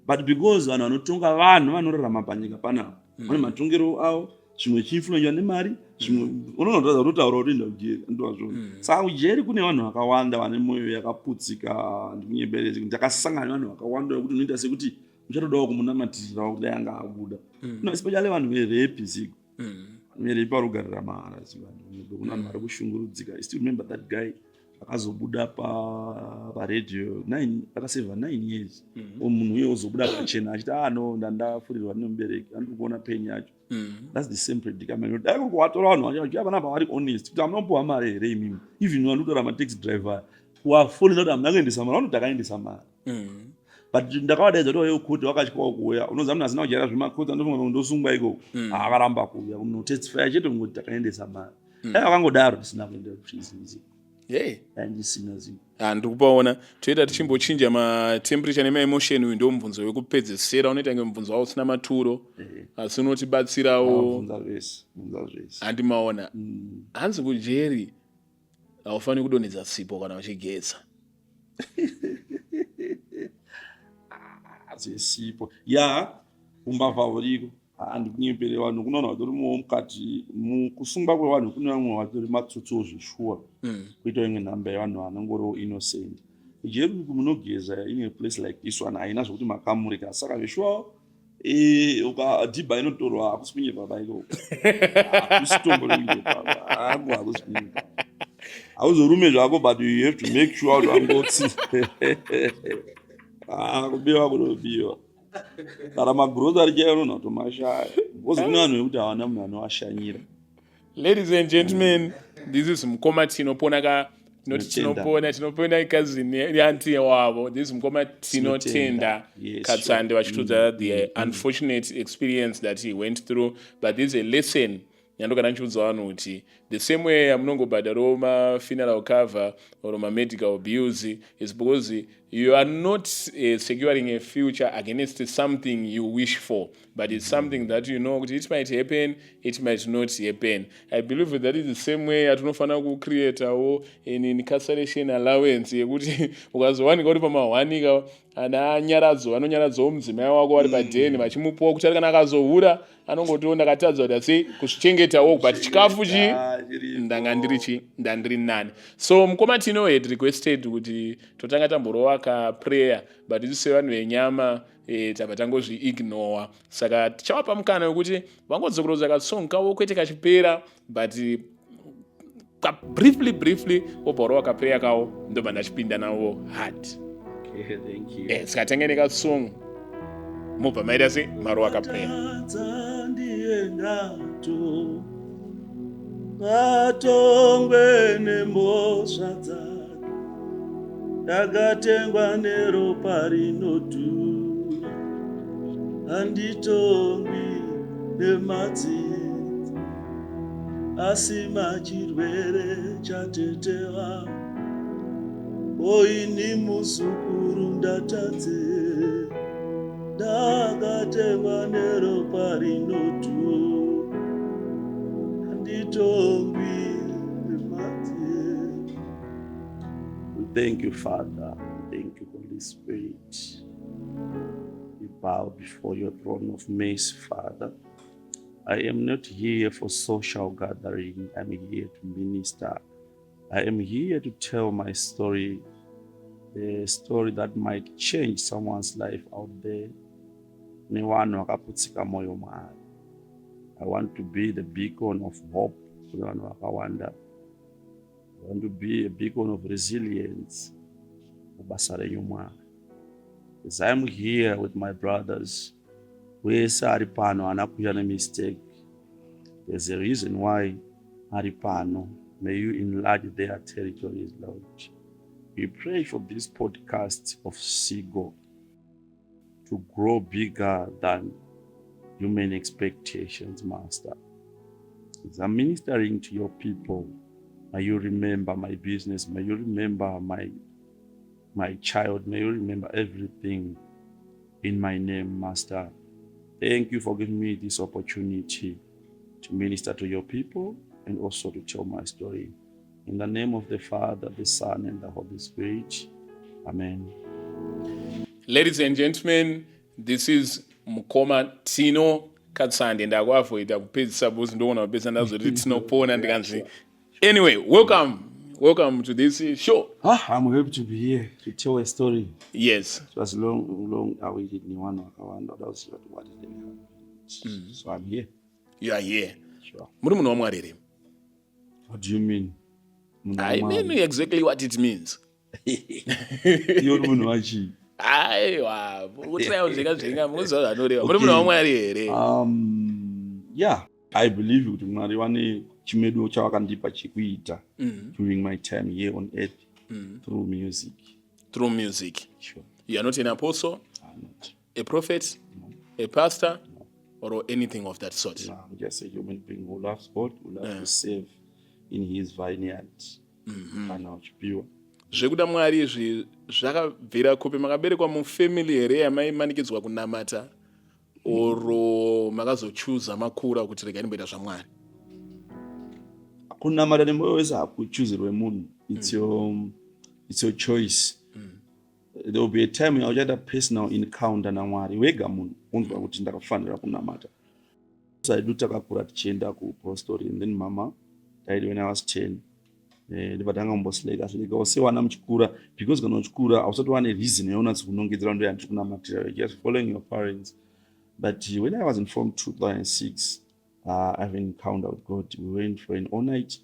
But because vanhu vanotonga vanhu vanorarama panyika panapa vane matongero avo. Zvimwe chiinfluenjwa nemari, zvimwe unonotaura kutotaura kuti enda kujeri, andowazvona. Saka kujeri kune vanhu vakawanda vane mwoyo yakaputsika. Ndikunyeberezi, ndakasangana nevanhu vakawanda vekuti unoita sekuti uchatodawo kumunamatirawo kudai anga abuda. No, especially vanhu verepi, ziko. Verepi vari kugarira mahara, ziko. Kuna vanhu vari kushungurudzika. I still remember that guy akazobuda paradio 9, akasevha 9 years. Munhu uye ozobuda pachena achiti, "Ah no, ndandafurirwa nemubereki, andiri kuona pain yacho." That's the same predicament. Dai kuri kuvatora vanhu vacho vachiuya panapa vari honest kuti hamunopiwa mari here imimi, even vanotora mataxi driver, kuvafonera kuti hamuna kuendesa mari, vanoti takaendesa mari. But ndakavadaidza kuti vauye kukoti, vakatyawo kuuya. Unoziva munhu asina kujaira zvemakoti, andofunga kuti ndosungwa ikoko. Akaramba kuuya kunotestifya chete kungoti takaendesa mari. Dai vakangodaro, tisina kuenda kuprison. Dai ndisina ziko. Ah, ndiri kupaona toita tichimbochinja matemperature nemaemotion. Uyu ndo mubvunzo wekupedzesera, unoita kunge mubvunzo wavo usina maturo, asi unotibatsirawo. Bvunza zvese, bvunza zvese. Handimaona hanzi kujeri haufaniri kudonhedza sipo kana uchigeza. Zvesipo ya, umbavha huriko, handikunyepere vanhu. Kuna vanhu vatorimowo mukati mukusungwa kwevanhu, kune vamwe vatori matsotsi zveshuwa, kuitawo imwe nhamba yevanhu vanongoriwo innocent. Jeri uku munogeza in a place like this one haina zvokuti makamurika, saka zveshuwa ukadhibha inotorwa. Hakusi kunyepa baiko, hakusi tombori kunyepa hako, hakusi kunyepa. Hauzorume zvako, but you have to make sure kuti wangotsi. Ah, kubiwa kunobiwa, kana magrocery chaiyo unonha kutomashaya, because kune vanhu vekuti havana munhu anovashanyira. Ladies and gentlemen, this is Mukoma Tinopona ka, tinoti Tinotenda. Tinopona, Tinopona cousin yeauntie wavo. This is Mukoma Tinotenda Tinotenda. Yes, Katsande, sure. vachitudza the unfortunate experience that he went through, but this is a lesson yandogara ndichiudza vanhu kuti the same way yamunongobhadharawo mafuneral cover or mamedical bills is because you are not securing a future against something you wish for, but it's something that you know kuti it might happen, it might not happen. I believe that is the same way yatinofanira kucreatawo an incarceration allowance yekuti ukazowanika uri pamahwanika, ana Nyaradzo vanonyaradzawo mudzimai wako vari padheni, vachimupawo kuti ari kana akazohura anongotiwo ndakatadza kuti asi kuzvichengetawo, but chikafu chi Ah, chiripo. Ndanga ndiri chi, ndandiri nani. So Mukoma Tino had requested kuti totanga tamborova kaprayer, but isu sevanhu venyama tabva tangozviignora, saka tichavapa mukana wekuti vangodzokorodza kasong kavo, kwete kachipera, but briefly briefly, wobva warova kaprayer kavo, ndobva ndachipinda navo hard. Okay, thank you. Saka tange nekasong, mobva maita se marova kaprayer. Tadza ndiye ngato ngatongwe nemhosva dzake, ndakatengwa neropa rinodhura, handitongwi nemadzidzi asi machirwere chatete vangu. Oini muzukuru ndatadze, ndakatengwa neropa rinodhura, handitongwi nemadzi. We thank you, Father. We thank you, Holy Spirit. We bow before your throne of mercy, Father. I am not here for social gathering. I'm here to minister. I am here to tell my story, a story that might change someone's life out there. Nevanhu vakaputsika mwoyo, Mwari. I want to be the beacon of hope kune vanhu vakawanda. I want to be a beacon of resilience mubasa renyu, Mwari. As I'm here with my brothers, wese ari pano haana kuuya nemistake. There's a reason why ari pano. May you enlarge their territories, Lord. We pray for this podcast of Sigo to grow bigger than human expectations, Master. As I'm ministering to your people, may you remember my business, may you remember my child, may you remember everything in my name, Master. Thank you for giving me this opportunity to minister to your people and also to tell my story. In the name of the Father, the Son, and the Holy Spirit. Amen. Ladies and gentlemen, this is Mukoma Tino. Katsande ndakuavoida kupedzisa because ndoona kupedzisa ndazoti tinopona ndikanzi. Anyway, welcome. Welcome to this show. Ah, I'm happy to be here to tell a story. Yes. It was long, long awaited nevanhu vakawanda voda kuziva kuti what is really happening. So I'm here. You are here. Sure. Muri munhu waMwari here? What do you mean? Munhu I waMwari. mean exactly what it means. Iwe uri munhu wachii? Aiwa, kutraya zvenga zvenga mukuziva zvanoreva. Muri Okay. munhu waMwari here? Yeah, I believe kuti Mwari vane chimedu chavakandipa chekuita during my time here on earth through music. Through music. Sure. You are not an apostle, I'm not. a prophet, a pastor, or anything of that sort. No, I'm just a human being who loves God, who loves to serve in his vineyard. Kana uchipiwa. Zvekuda Mwari izvi zvakabvira kupi? Makaberekwa mufamily here yamaimanikidzwa kunamata, or makazochuza makura kuti regai ndimboita zvaMwari? Kunamata nemwoyo wese hakuchuzirwe munhu. It's your choice. There will be a time yauchaita personal encounter naMwari wega, munhu unzwa kuti ndakafanira kunamata. Saidu takakura tichienda kupostori, and then mama died when I was 10. Ndibva tanga kumbosileka silekawo sewana muchikura, because kana uchikura hausati wane reason yaunatsi kunongedzera ndo yandiri kunamatira. You're just following your parents. But when I was in form 2006, I have an encounter with God. We went for an all night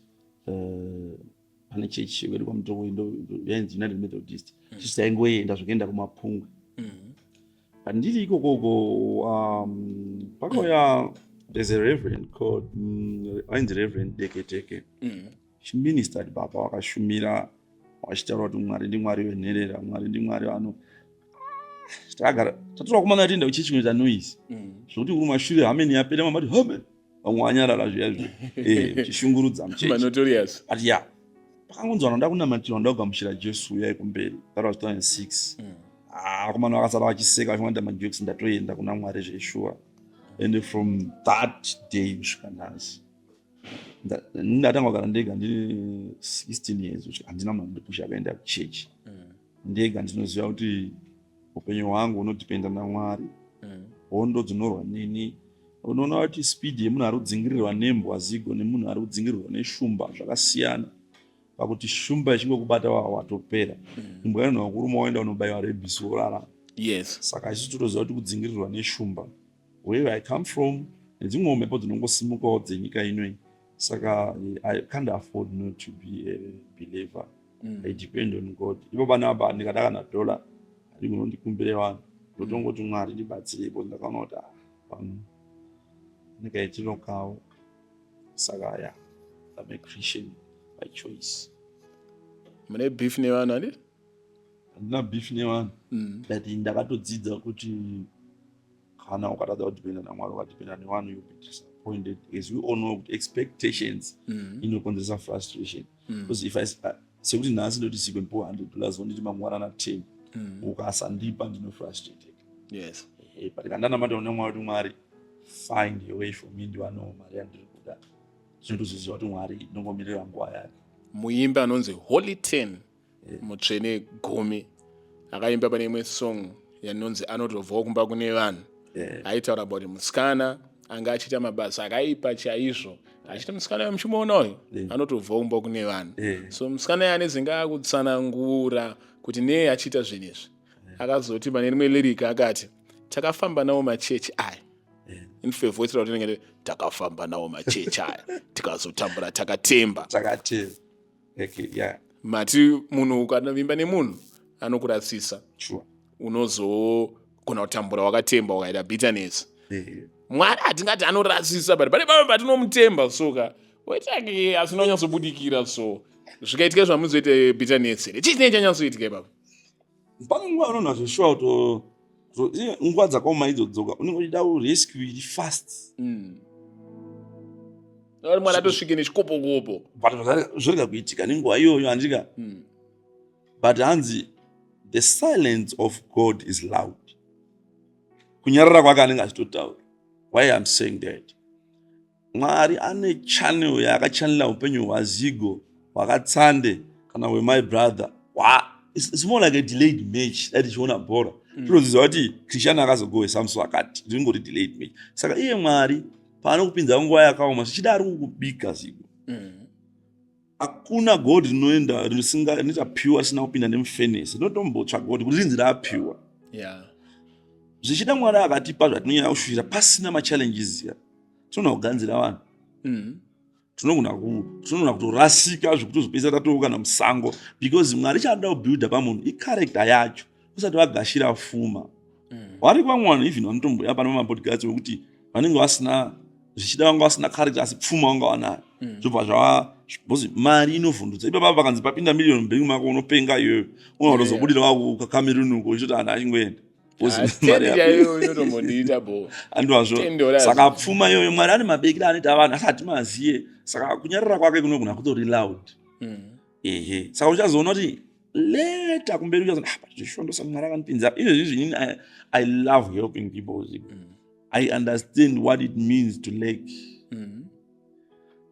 pane chechi kwedu kwaMutoko yainzi United Methodist. Tichi taingoenda zvekuenda kumapungwe. But ndiri ikokoko, pakauya, there's a reverend called ainzi Reverend Deketeke. She ministered, baba vakashumira vachitaura kuti Mwari ndiMwari wenherera, Mwari ndiMwari vano. Takagara tatora kumana tienda kuchechi kunoita noise zvokuti kumashure hameni yapera, mamati hamen, vamwe vanyarara zviya zviya, uchishungurudza muchechi. Manotorious. But yeah, pakangonzi vanoda kunamatirwa, vanoda kugamuchira Jesu, uyai kumberi. That was 2006. Ah, vakomana vakasara vachiseka vachimwanda majokes. Ndatoenda kuna Mwari zveshuwa, and from that day kusvika nhasi, ndatanga kugara ndega ndine 16 years kusvika handina munhu andipusha akaenda kuchechi. Ndega ndinoziva kuti upenyu hwangu hunodhipenda naMwari. Hondo dzinorwa neni, unoona kuti speed yemunhu ari kudzingirirwa nembwa zigo nemunhu ari kudzingirirwa neshumba zvakasiyana, pakuti shumba ichingokubata watopera. Imbwa inonhu wakuruma, waenda unobayiwa rabies, worarama. Saka isusu totoziva kuti kudzingirirwa neshumba, where I come from, nedzimwewo mhepo dzinongosimukawo dzenyika inoi. Saka I can't afford not to be a believer. I depend on God. Ipo panapa ndikada kana dhola handigonondikumbire vanhu, ndotongoti Mwari ndibatsirei, because ndakaona kuti ah, pano ndikaitiro kawo. Saka yeah, I'm a Christian by choice. Mune beef nevanhu, handiti? Handina beef nevanhu, but ndakatodzidza kuti kana ukatadza kudhipenda naMwari, ukadhipenda nevanhu, you'll be disappointed. As we all know kuti expectations inokonzeresa frustration, because if I sekuti nhasi ndoti sikwe ndipiwe $100, wonditi mangwana 10, ukasandipa ndinofrustrated. But kana ndanamata kuna Mwari kuti Mwari, find a way for me ndiwanewo mari yandiri kuda, zvinotozoziva kuti Mwari ndongomirira nguva yake. Muimbi anonzi Holy Ten, Mutsvene Gumi, akaimba pane imwe song yanonzi "Anotobvawo kumba kune vanhu". Aitaura about musikana anga achiita mabasa akaipa chaizvo, achiti musikana uyu muchimuona uyu anotobvawo kumba kune vanhu. So musikana uyu anezenge akutsanangura kuti nei achiita zvinhu izvi. Akazoti pane rimwe lyric akati, "Takafamba nawo machechi aya." In voice rakuti tinenge takafamba nawo machechi aya, tikazotambura takatemba. Takatemba, okay, yeah. Mati munhu ukanovimba nemunhu anokurasisa, unozogona kutambura wakatemba, ukaita bitterness. Mwari hatingati anorasisa, but pane pamwe patinomutemba soka oitake asina kunyatsobudikira. So zvikaitika zvamuzoite bitterness here? Chii chinenge chanyatsoitika ipapo? Pane nguva unoona zveshuwa kuto nguva dzakaoma idzodzoka, unenge uchida rescue iri fast. Uri Mwari atosvike nechikopokopo. But zvorega kuitika nenguva iyoyo, handika? But hanzi the silence of God is loud. Kunyarara kwake anenge achitotaura. Why I'm saying that, Mwari ane channel yaakachanela upenyu hwaZigo, hwakatsande, kana hwemy brother. It's more like a delayed match. Dai tichiona bhora, tinoziva kuti Cristiano akazogohwesa musi wakati, ndingori delayed match. Saka iye Mwari paanokupinza nguva yakaoma, zvichida ari kukubika ziko. Hakuna gold rinoenda rinoita pure risina kupinda nemufenesi. Rinotombotsvaga kuti rinzi rapure. Zvichida Mwari akatipa zvatinonyanya kushushira pasina machallenges ya, tinogona kuganzira vanhu. Tinogona kutorasika zvekutozopedzisa tatoo kana musango, because Mwari chaanoda kubuilda pamunhu icharacter yacho usati vagashira fuma. Vari vamwe vanhu even vanotomboya pane mamabodyguards wekuti vanenge vasina, zvichida vanga vasina character, asi pfuma vanga vanayo. Zvobva zvava because mari inovhundutsa. Ipapa pakanzi papinda miliyoni mubhengi mako, unopenga iyoyo, unotozobudira wakukameruni uko uchitoti anhu achingoenda. Because mari chaiyo inotombondiita bo. Andwazvo. $10. Saka pfuma iyoyo Mwari ane mabekero anoita vanhu, asi hatimaziye. Saka kunyarara kwake kunogona kutori loud. Ehe, saka uchazoona kuti later kumberi uchazoona, ah, zvishondo sa Mwari akandipinza izvezvi inini I love helping people. I understand what it means to lack.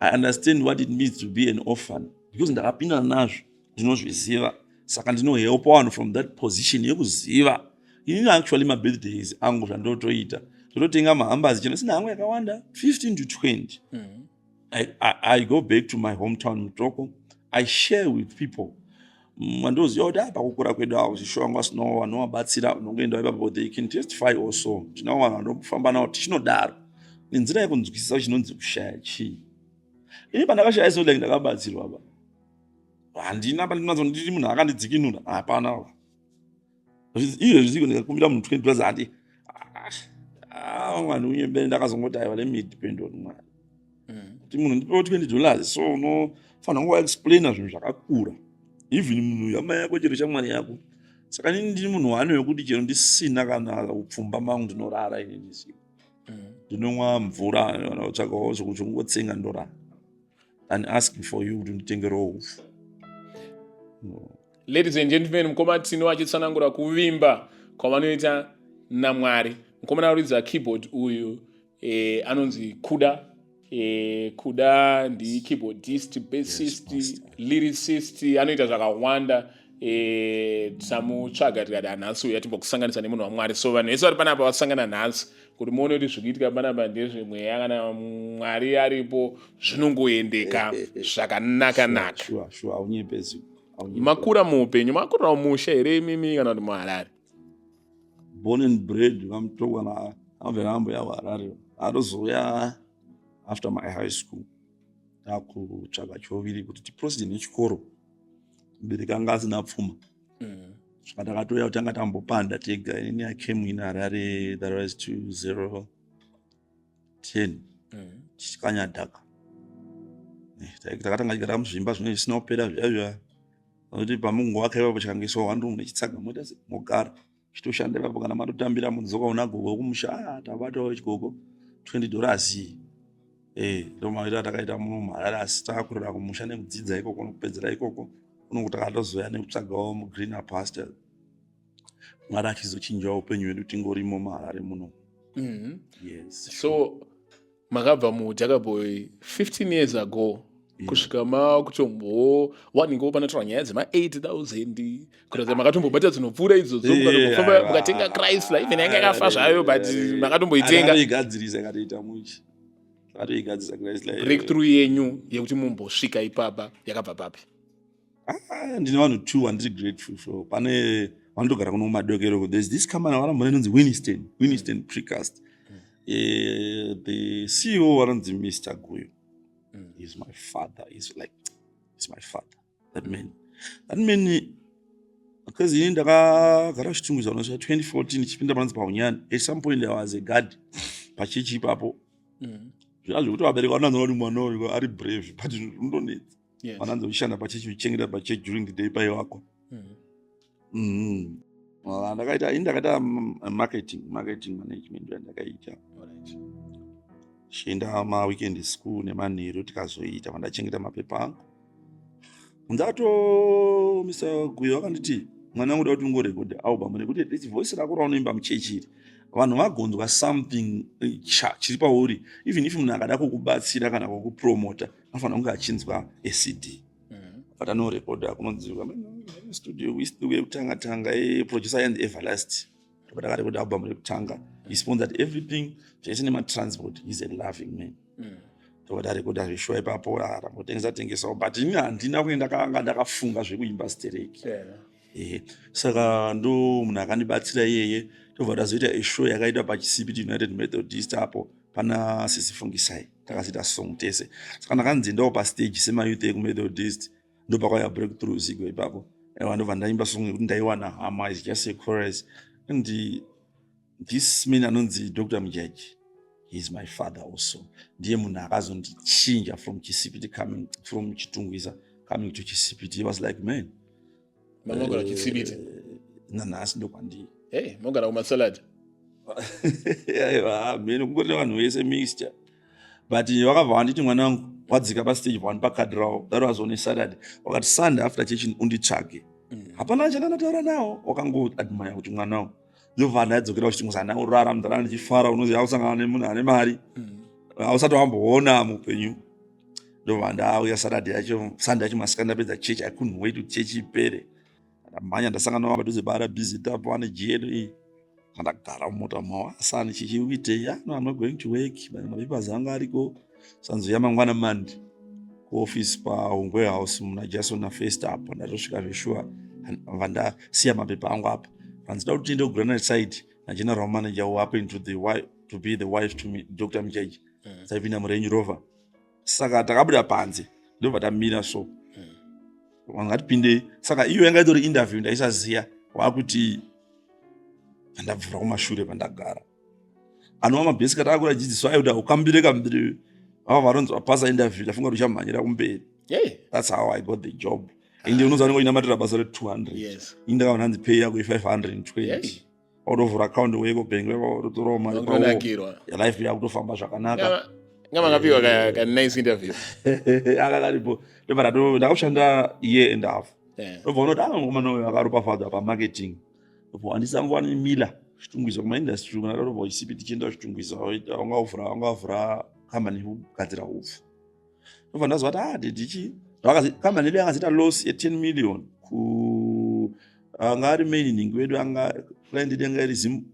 I understand what it means to be an orphan because ndakapindana nazvo, ndinozviziva. Saka ndinohelpa vanhu from that position yekuziva. Inini actually mabirthdays angu, zvandotoita, ndototenga mahampers chino sina hangu yakawanda, 15 to 20. I go back to my hometown Mutoko. I share with people wandoziva kuti pakukura kwedu avo zvisho vanga vasinawo vanovabatsira. Unongoenda ipapo, they can testify also. Tinavo vanhu vanofamba navo tichinodaro nenzira yekunzwisisa chinonzi kushaya chii. Ini pandakashaya so like ndakabatsirwa ba, handina pandinatso ndiri munhu akandidzikinura, hapana. Izvo zviziko ndikakumbira munhu $20, handi vanhu unyembere. Ndakazongoti aiwa, let me depend on Mwari. Kuti munhu ndipewo $20, so unofanira kungoexplaina zvinhu zvakakura, even munhu hama yako, chero shamwari yako. Saka inini ndiri munhu wani wekuti chero ndisina kana upfumba mangu, ndinorara inini ziko. Ndinomwa mvura kana kutsvagawo zvekungotsenga, ndorara than asking for you kuti nditengerewo upfu. No. Ladies and gentlemen, mukoma Tino achitsanangura kuvimba kwavanoita naMwari. Mukomana aridza keyboard uyu anonzi Kuda. Kuda ndi keyboardist, bassist, Yes, lyricist, anoita zvakawanda. Tamutsvaga tikati hanhasi uyu atimbokusanganisa nemunhu waMwari. So vanhu vese vari panapa vasangana nhasi kuti muone kuti zviri kuitika panapa ndezvemweya. Kana Mwari aripo, zvinongoendeka zvakanaka naka. Sure, haunyepezi. Makura muupenyu, makurirawo musha here imimi kana kuti muHarare? Born and bred vaMutoko, na amve ambuya kuHarare. Atozouya after my high school, takutsvaga choviri kuti tiproceed nechikoro. Mubereki anga asina pfuma, saka takatouya kutanga tambopanda tega. Inini I came in Harare, that was 2010, tichikanya dhaka. Takatanga chigara muzvimba zvinenge zvisina kupera zviya zviya, nokuti pamungovaka ipapo chikangoiswa one room nechitsaga, moita se mogara chitoshanda ipapo. Kana matotambira, mudzoka una gogo kumusha, ah, tabatawo chigogo $20. Ndo maitiro atakaita muno muHarare, asi takakurira kumusha nekudzidza ikoko nokupedzera ikoko. Kuno takatozoya nekutsvagawo mugreener pasture, Mwari achizochinjawo upenyu hwedu tingorimo muHarare muno. Yes. So makabva muJakaboy 15 years ago kusvika makutombo wanhingewo panotaura nyaya dzema8000, kuratidza makatombobata dzinopfuura idzodzo. Mukatombofamba mukatenga Chrysler, even yanga yakafa zvayo, but makatomboitenga. Akatoigadzirisa ikatoita muchi, akatoigadzirisa Chrysler. Breakthrough yenyu yekuti mumbosvika ipapa yakabva papi? Ah, ndine vanhu two vandiri grateful for. Pane vanotogara kuno kumadokero, there's this company vanomboona inonzi Winston Precast. The CEO vanonzi Mr Guyo. He's my father. He's like, he's my father, that man, that man, because ini ndakagara kuChitungwiza unosvika 2014, chipinda panonzi paUnyani. At some point I was a guard pachechi ipapo. Zviya zvekuti vabereki vanonanzona kuti mwana uyu ari brave, but zvinondonetsa. Vananzi uchishanda pachechi, uchichengeta pachechi during the day paiwako. Ndakaita, ini ndakaita marketing management yandakaita. Chienda maweekend school nemanheru, tikazoita vandachengeta mapepa angu. Ndato Mr Guyo akanditi, "Mwana wangu, da kuti ungorekodha album, nekuti at least voice rako raunoimba muchechi iri, vanhu vagonzwa something chiri pauri. Even if munhu akada kukubatsira kana kukupromota, anofanira kunge achinzwa aCD." But anorekodha kunonzi Studio yekutanga tanga, producer yanzi Everlast. Ndakarekoda album rekutanga. He sponsored everything zvese nematransport. He's a loving man. Tobva tarekoda zveshuwa ipapo, tambotengesa tengesawo, but ini handina kunge ndakanga ndakafunga zvekuimba stereki. Ehe, saka ndo munhu akandibatsira iyeye. Tobva tazoita ishow yakaitwa paChisipiti United Methodist apo pana Sisi Fungisai. Takazoita song tese, saka ndakanzi ndawo pastage semayouth ekuMethodist. Ndopakauya breakthrough zigo ipapo. Ewa, ndobva ndaimba song yekuti "Ndaiwana Hama". Is just a chorus. And this man anonzi Dr Mujaji, he is my father also. Ndiye munhu akazondichinja from Chisipiti coming, from Chitungwiza coming to Chisipiti. He was like, "Man." Mamagara Chisipiti? Nanhasi ndokwandiri. Hey, mogara kumasalad? Aiwa, mheno, kungori nevanhu vese, mixture. But vakabva vanditi, "Mwana wangu, wadzika pastage vanhu pakadhi ravo." That was on a Saturday. Wakati, "Sunday after church unditsvage." Hapana chandandataura nawo, wakangoadmire kuti mwana wangu. Ndobva ndadzokera kuChitungwiza, ndaurara mudhara ndichifara. Unoziva kusangana nemunhu ane mari ausati wamboona muupenyu. Ndobva ndauya Saturday yacho, Sunday yacho masikati, ndapedza church. I couldn't wait kuti chechi ipere. Ndamhanya, ndasangana navo padhuze bara busy tapo ane GLE. Ndagara mumota mavo. "Asani, chichi uitei?" "Ah, no, I'm not going to work, mapapers anga ariko." Sanzoya mangwana Mandi kuoffice paHungwe House muna Jason naFirst apo. Ndatosvika zveshuwa, vandasiya mapepa angu apa. Vanzida kuti tiende kuGranite side nageneral manager who happened to, the wife, to be the wife to me, Dr Mujaji. Taipinda muRange Rover, saka takabuda panze, ndobva tamira so, vangatipindei. Saka iyo yanga itori interview, ndaisaziya. Wakuti pandabvura kumashure pandagara, anova mabhesi katakakura dzidziso aikuti ukambire kambire, vava varonzi vapasa interview. Ndafunga kuti uchamhanyira kumberi. That's how I got the job. Ende unoziva unenge uinamatira basa re200. Ini ndakaona hanzi pay yako i520. Autovhura account weEcoBank, utotorawo mari. Wakutonakirwa. Life yakutofamba zvakanaka. Nga makapiwa ka nice interview. Aka karipo. Ndobva ndakakushanda year and a half. Ndobva unoti aa, mukomana uyu akaropafadzwa pamarketing. Ndobva wandisa nemila Chitungwiza kumaindustry, kana ndobva uChisipiti tichienda kuChitungwiza, wangavhura kambani yekugadzira upfu. Ndobva ndazwa kuti ah, dedichi kambani yedu yakazoita loss ye10 million. Ku anga ari main nhingi wedu, anga client yedu yanga iri Zim,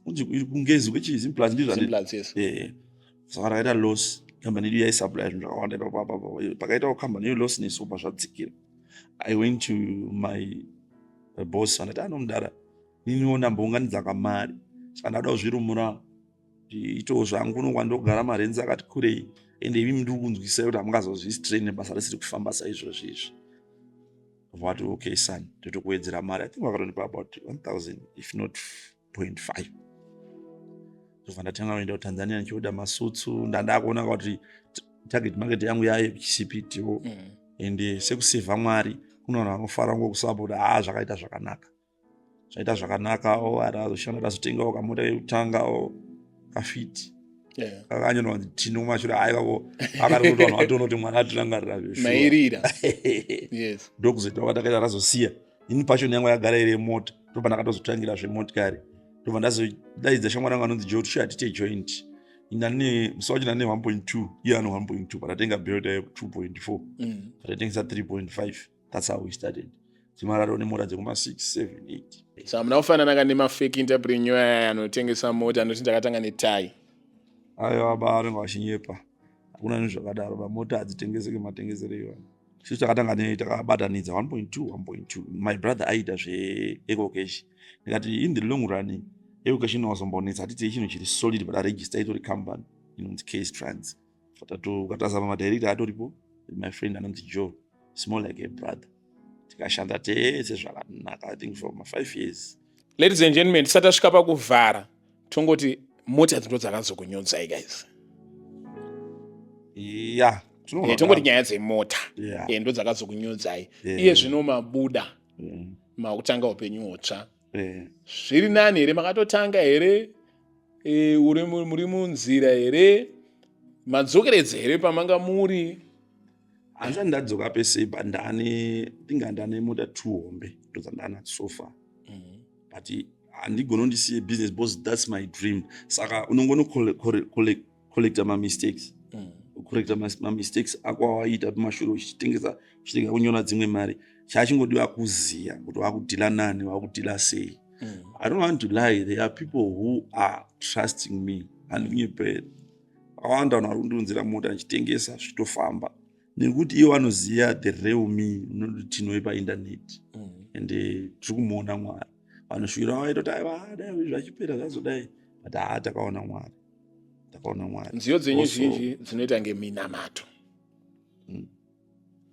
kunzi kuNgezi kwechiZimplats, ndizvo? Zimplats, yes. Saka rakaita loss kambani yedu, yaisupply zvinhu zvakawanda ipapo. Pakaitawo kambani iyo loss, nesopa zvadzikira. I went to my boss, vandati, "Anomudara, niniwo ndambounganidza kamari, saka ndada kuzvirumura itowo zvangu uno kwandogara, marenzi akati kurei, ende imi ndiri kunzwisai kuti hamungazozvistrain basa risiri kufamba saizvozvi izvi." Vati, "Okay son, ndotokuwedzera mari." I think vakatonipa about 1000, if not 0.5. Ndobva ndatanga kuenda kuTanzania ndichioda masutsu. Ndandakuona kuti target market yangu yaye kuChisipitiwo. Ende sekusevha Mwari, kuna vanhu vanofara ngokusapota. Haa, zvakaita zvakanaka, zvaita zvakanakawo. Arazoshanda, tazotengawo kamota kekutangawo, kaFit. Kakanyorwa kunzi Tino kumashure. Haivako akari kuti vanhu vatoona kuti mwana atirangarira zveshuwa. Mairira, yes. Ndokuzoita kwatakaita. Razosiya ini passion yangu yagara iri yemota. Ndobva ndakatozotangira zvemotikari. Ndobva ndazodaidza shamwari yangu anonzi Joe, tichiya tiite joint. Ndane musi wacho ndane 1.2, iye ano 1.2. Patatenga Belta ye2.4, patatengesa 3.5. That's how we started. Dzimararo nemota dzekuma 6, 7, 8. Saka muna kufanana ka nemafake entrepreneur aya anotengesa mota, anoti ndakatanga netai? Aiwa ba, vanenge vachinyepa. Hakuna zvinhu zvakadaro ba. Mota hadzitengeseki matengesero iwayo. Isu takatanga nei, takabatanidza 1.2, 1.2. My brother aiita zveEcoCash. Ndikati in the long run EcoCash inowazombonetsa, hatitei chinhu chiri solid. Pataregister itori company inonzi Case Trans. Ukatazama madirector atoripo, my friend anonzi Joe, it's more like a brother. Tikashanda tese zvakanaka, I think for ma5 years. Ladies and gentlemen, tisati tasvika pakuvhara, tongoti mota dzindo dzakazokunyodzai, guys. Ya. Tongoti nyaya dzemota ndo dzakazokunyodzai. Iye zvino mabuda, makutanga upenyu hutsva. Zviri nani here? Makatotanga here? Muri munzira here? Madzokeredza here pamanga muri? Handisati ndadzoka pese, but ndane tinga ndane mota two hombe, ndodzandanadzo so far. But handigoni ndisiye business because that's my dream. Saka unongonocollecta mamistakes, kucorrecta mamistakes ako awaita pamashure uchitengesa, uchitenga, kunyora dzimwe mari. Chachingodiwa kuziya kuti wakudeala nani, wakudeala sei. I don't want to lie, there are people who are trusting me. Handinyeperi, vakawanda vanhu vari kundiunzira mota ndichitengesa, zvichitofamba, nekuti ivo vanoziva the real me unotinoi paindaneti. Ende tiri kumuona Mwari. Vanoshuvira vaita kuti aiwa, dai zvachipera zvazodai, but haa, takaona Mwari, takaona Mwari. Nziyo dzenyu zhinji dzinoita ngeminamato.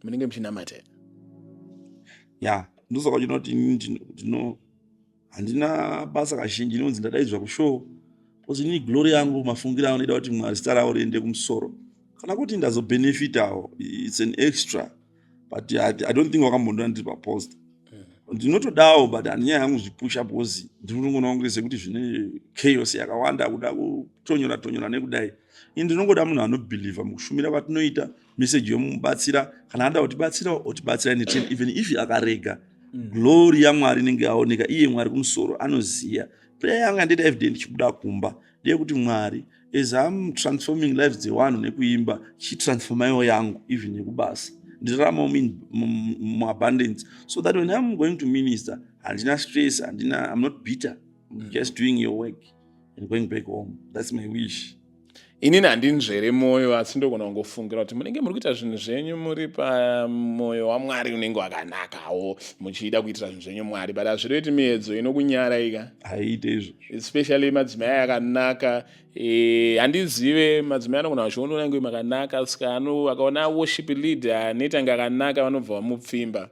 Munenge muchinamata here? Ya, ndosaka chinoti inini ndino handina basa kazhinji inonzi ndadaidzwa kushow, because inini glory yangu, mafungiro angu, ndoida kuti Mwari zita ravo riende kumusoro. Kana kuti ndazobhenefitawo, it's an extra, but I don't think wakambondiona ndiri papost. Ndinotodawo, but handinyaya yangu zvipusha, because ndiri kungoona kunge sekuti zvine chaos yakawanda, kuda kutonyora tonyora nekudai. Ini ndinongoda munhu anobhilivha mukushumira kwatinoita, meseji yomubatsira. Kana ada kutibatsira, otibatsira in return. Even if akarega, glory yaMwari inenge yaoneka. Iye Mwari kumusoro anoziya. Prayer yangu yandiita everyday ndichibuda kumba ndeyekuti, Mwari, as I'm transforming lives dzevanhu nekuimba, chitransformaiwo yangu, even nekubasa, ndiraramawo muabundance, so that when I'm going to minister, handina stress, handina, I'm not bitter. I'm just doing your work and going back home. That's my wish. Inini handinzvere mwoyo, asi ndogona kungofungira kuti munenge muri kuita zvinhu zvenyu muri pamwoyo waMwari unenge wakanakawo, muchida kuitira zvinhu zvenyu Mwari, but hazvireti miedzo inokunyaraika. Haiite izvozvo. Especially madzimai akanaka. Handizive, madzimai anogona vachiona kunge makanaka, saka akaona worship leader anoita kunge akanaka, vanobva vamupfimba.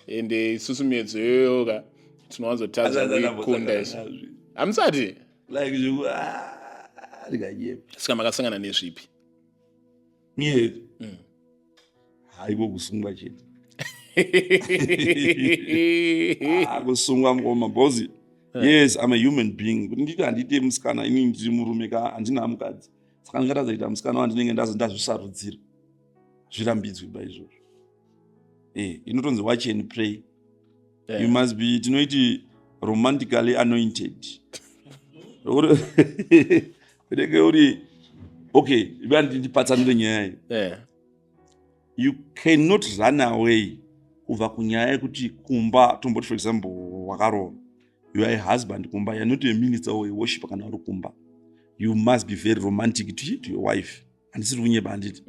Ende isusu miedzo iyoyoka tinowanzotadza kuikunda isu. Hamusati? Like zveku, ah, ndinganyepa. Saka makasangana nezvipi? Miedzo? Haiko kusungwa chete. Ah, kusungwa ngoma, because yes, I'm a human being. Kuti nditi handiite musikana, inini ndiri murume ka, handina mukadzi, saka ndingatadza kuita musikana wandinenge ndazvisarudzira? Zvirambidzwe paizvozvo. Inotonzi watch and pray. You must be, tinoiti, romantically anointed. Unenge uri okay. Iva ndipatsanure nyaya iyi. You cannot run away kubva kunyaya yekuti kumba, tomboti for example wakaroora, you are a husband kumba, you are not a minister or a worshipper. Kana uri kumba, you must be very romantic to your wife. Handisiri kunyeba, handiti?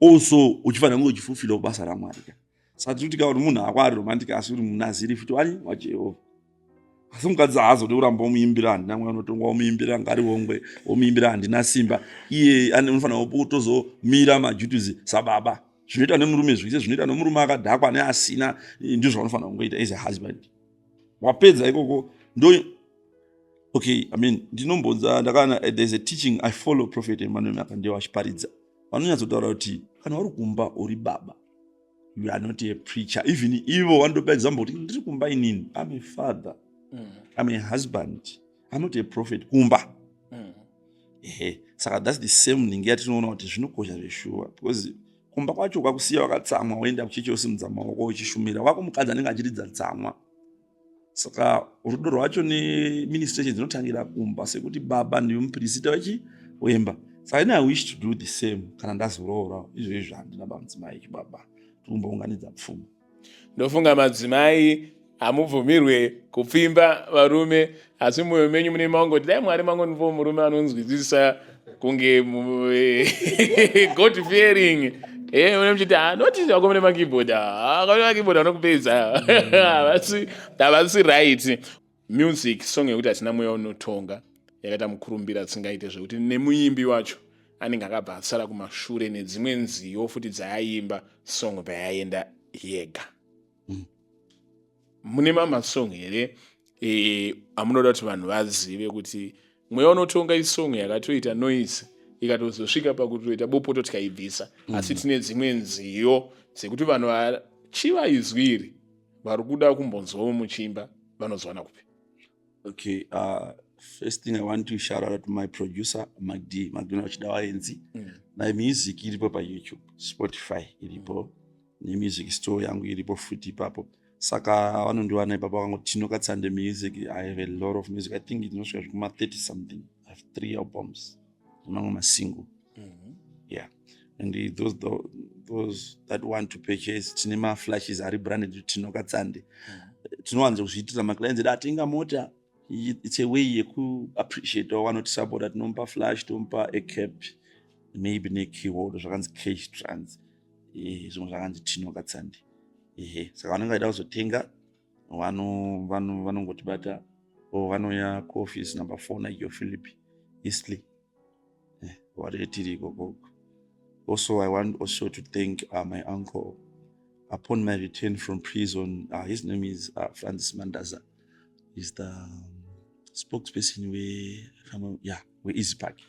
Also uchifanira kunge uchifulfillawo basa raMwari ka. Saka tiri kuti ka uri munhu ako ari romantic, asi uri munaziri futi wani waJehovha. Asi mukadzi haazodi kuramba womuimbira "Handina Mweya Unotongwa", womuimbira "Ngariongwe", womuimbira "Handina Simba". Iye unofanira kutozomira maduties sababa, zvinoita nemurume zvese, zvinoita nemurume akadhakwa neasina, ndizvo zvaunofanira kungoita as a husband. Wapedza ikoko, ndo okay. I mean, ndinombonza ndakaona there's a teaching I follow, Prophet Emmanuel Makandiwa achiparidza, vanonyatsotaura kuti kana uri kumba uri baba, you are not a preacher. Even ivo vanotopa example kuti ndiri kumba inini, I'm a father, I'm a husband, I'm not a prophet kumba. Ehe, saka that's the same thing yatinoona kuti zvinokosha zveshuwa, because kumba kwacho kwakusiya wakatsamwa, woenda kuchechi, wosimudza maoko uchishumira, wako mukadzi anenge achiridza tsamwa. Saka rudo rwacho neministration dzinotangira kumba, sekuti baba ndiyo mupirisita wechi wemba. Saka ini I wish to do the same kana ndazoroora. Izvo handina bamudzimai chibaba, tikumbounganidza pfuma. Ndofunga madzimai hamubvumirwe kupfimba varume, asi mumwoyo menyu mune mangoti dai Mwari mangondipawo murume anonzwisisa kunge God fearing. Mune muchiti noti vakomane makeyboard, vakomane makeyboard vanokupedza, havasi right. Music song yekuti "Hatina Mweya Unotonga" yakaita mukurumbira tsingaite zvekuti nemuimbi wacho anenge akabva asara kumashure nedzimwe nziyo futi dzaaimba song payaenda yega. Mune mamasong here amunoda kuti vanhu vazive kuti "Mweya Unotonga" isong yakatoita noise, ikatozosvika pakutoita bopoto tikaibvisa, asi tine dzimwe nziyo dzekuti vanhu vachiva izwi iri vari kuda kumbonzwawo muchiimba, vanozowana kupi? Okay, first thing I want to shout out to my producer Magd Magdona Vachidawaenzi. My music iripo paYouTube, Spotify iripo, nemusic store yangu iripo futi ipapo. Saka vanondiwana ipapo vakangoti Tino Katsande Music. I have a lot of music. I think inosvika zvekuma 30 something. I have three albums nemamwe masingle. Yeah, and those Those that want to purchase, tine maflashes ari branded Tino Katsande. Tinowanza kuzviitira maclients edu atenga mota. It's a way yekuappreciate vanotisapota. Tinomupa flash, tomupa a cap, maybe nekeyhold zvakanzi Cash Trans, zvimwe zvakanzi Tino Katsande. Ehe, saka vanenge vaida kuzotenga vanongotibata o vanouya kuoffice number 4 Nigel Philip, Eastlea, vari tiri ikokoko. Also, I want also to thank my uncle. Upon my return from prison, his name is Francis Mandaza. He's the spokesperson we yeah, weEasy Park.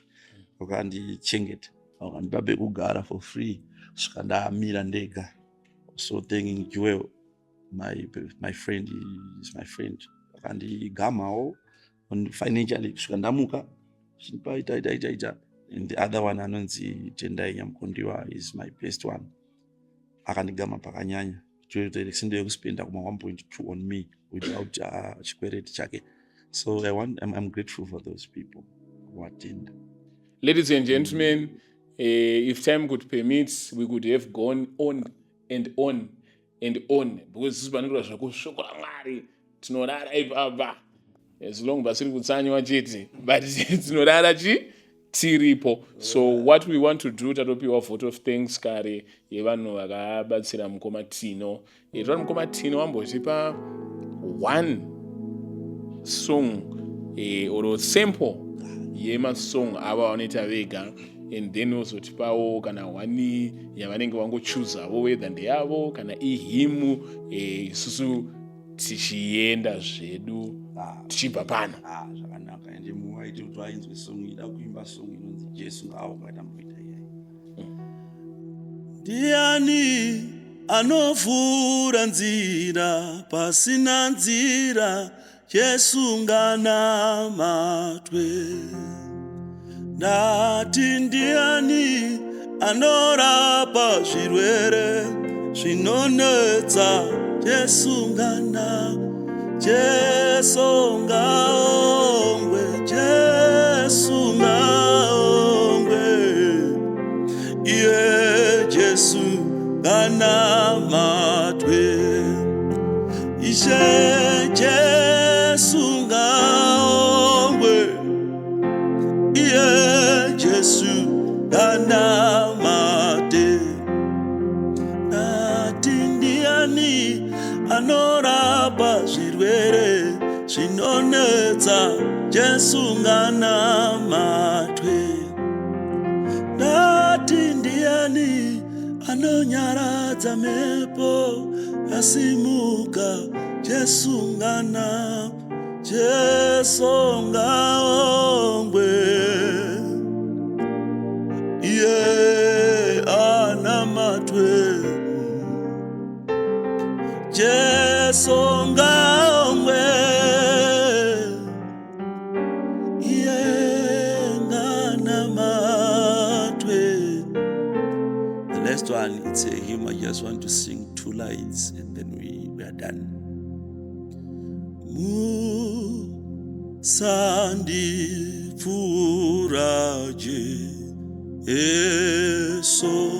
Wakandichengeta, wakandipa pekugara for free kusvika ndamira ndega. So thanking Joel, my friend, is my friend, akandigamawo financially kusvika ndamuka, chindipa ita ita ita ita. And the other one anonzi Tendai Nyamukondiwa is my best one, akandigama pakanyanya sindo yekuspenda kuma 1.2 on me without chikwereti chake. So I'm grateful for those people watenda. Ladies and gentlemen, if time could permit, we could have gone on and on and on, because isusu panoitwa zvekushoko raMwari tinorara ipapa, as long pasiri kutsanywa chete, but tinorara chi tiripo. So what we want to do, tatopiwa vote of thanks kare yevanhu vakabatsira mukoma Tino. Toti mukoma Tino vambotipa one song or sample yemasong ava vanoita vega, and then wozotipawo kana one yavanenge vangochuzavo, whether ndeyavo kana ihymn, isusu tichienda zvedu tichibva pano. Ah, zvakanaka. Ende muwaite kuti vainzwe song, ida kuimba song inonzi Jesu Ngaongwe, tamboita iyai. Ndiani anovhura nzira pasina nzira? Jesu nganamatwe. Ndati ndiani anorapa zvirwere zvinonetsa? Jesu ngana, Jesu ngaongwe, Jesu ngaongwe, iye Jesu nganamatwe. Ishe Jesu ngaongwe, iye Jesu nganamate. Ndati ndiani anorapa zvirwere zvinonetsa? Jesu nganamatwe. Ndati ndiani anonyaradza mhepo yasimuka? Jesu ngana, Jesu ngaongwe, iye anamatwe. Jesu ngaongwe, iye nganamatwe. The last one, it's a hymn. I just want to sing two lines and then we are done. Musandipfuura Jesu,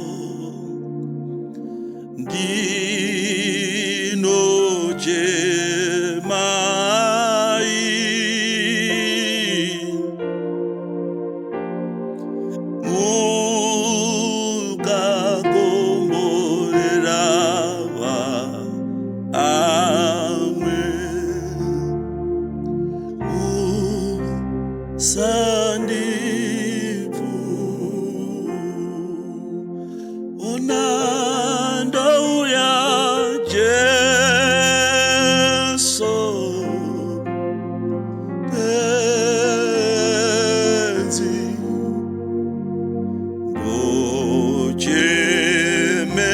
ndinochemai. Mukakomborera vamwe, musandipu ona ndouya. Jesu Tenzi,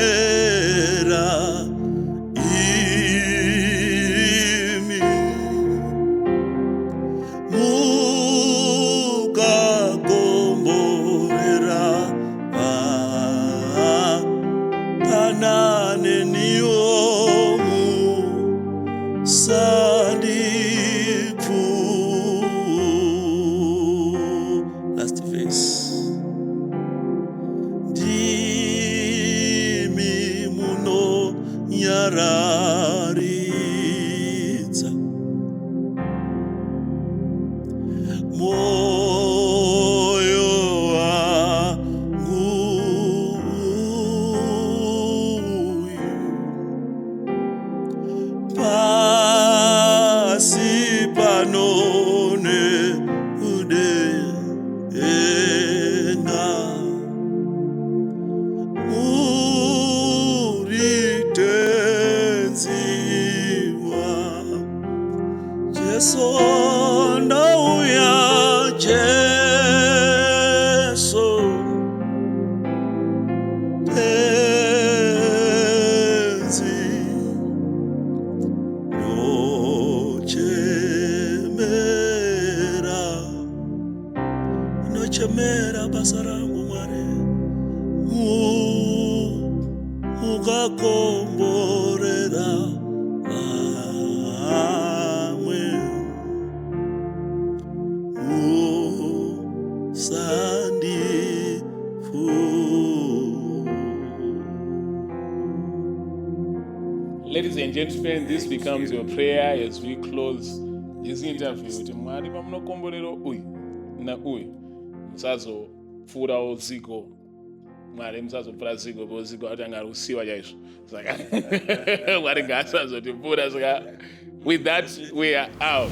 ndochemera imi. Mukakomborera Ndochemera basa rangu Mwari, ukakomborera vamwe. Usandifu. Ladies and gentlemen, this becomes your prayer as we close this interview, kuti Mwari, pamunokomborero uyu nauyu, musazopfuurawo Zigo. Mwari, musazopfuura Zigo, because Zigo atanga ari kusiwa chaizvo, saka Mwari ngaasazotipfuura. Saka with that, we are out.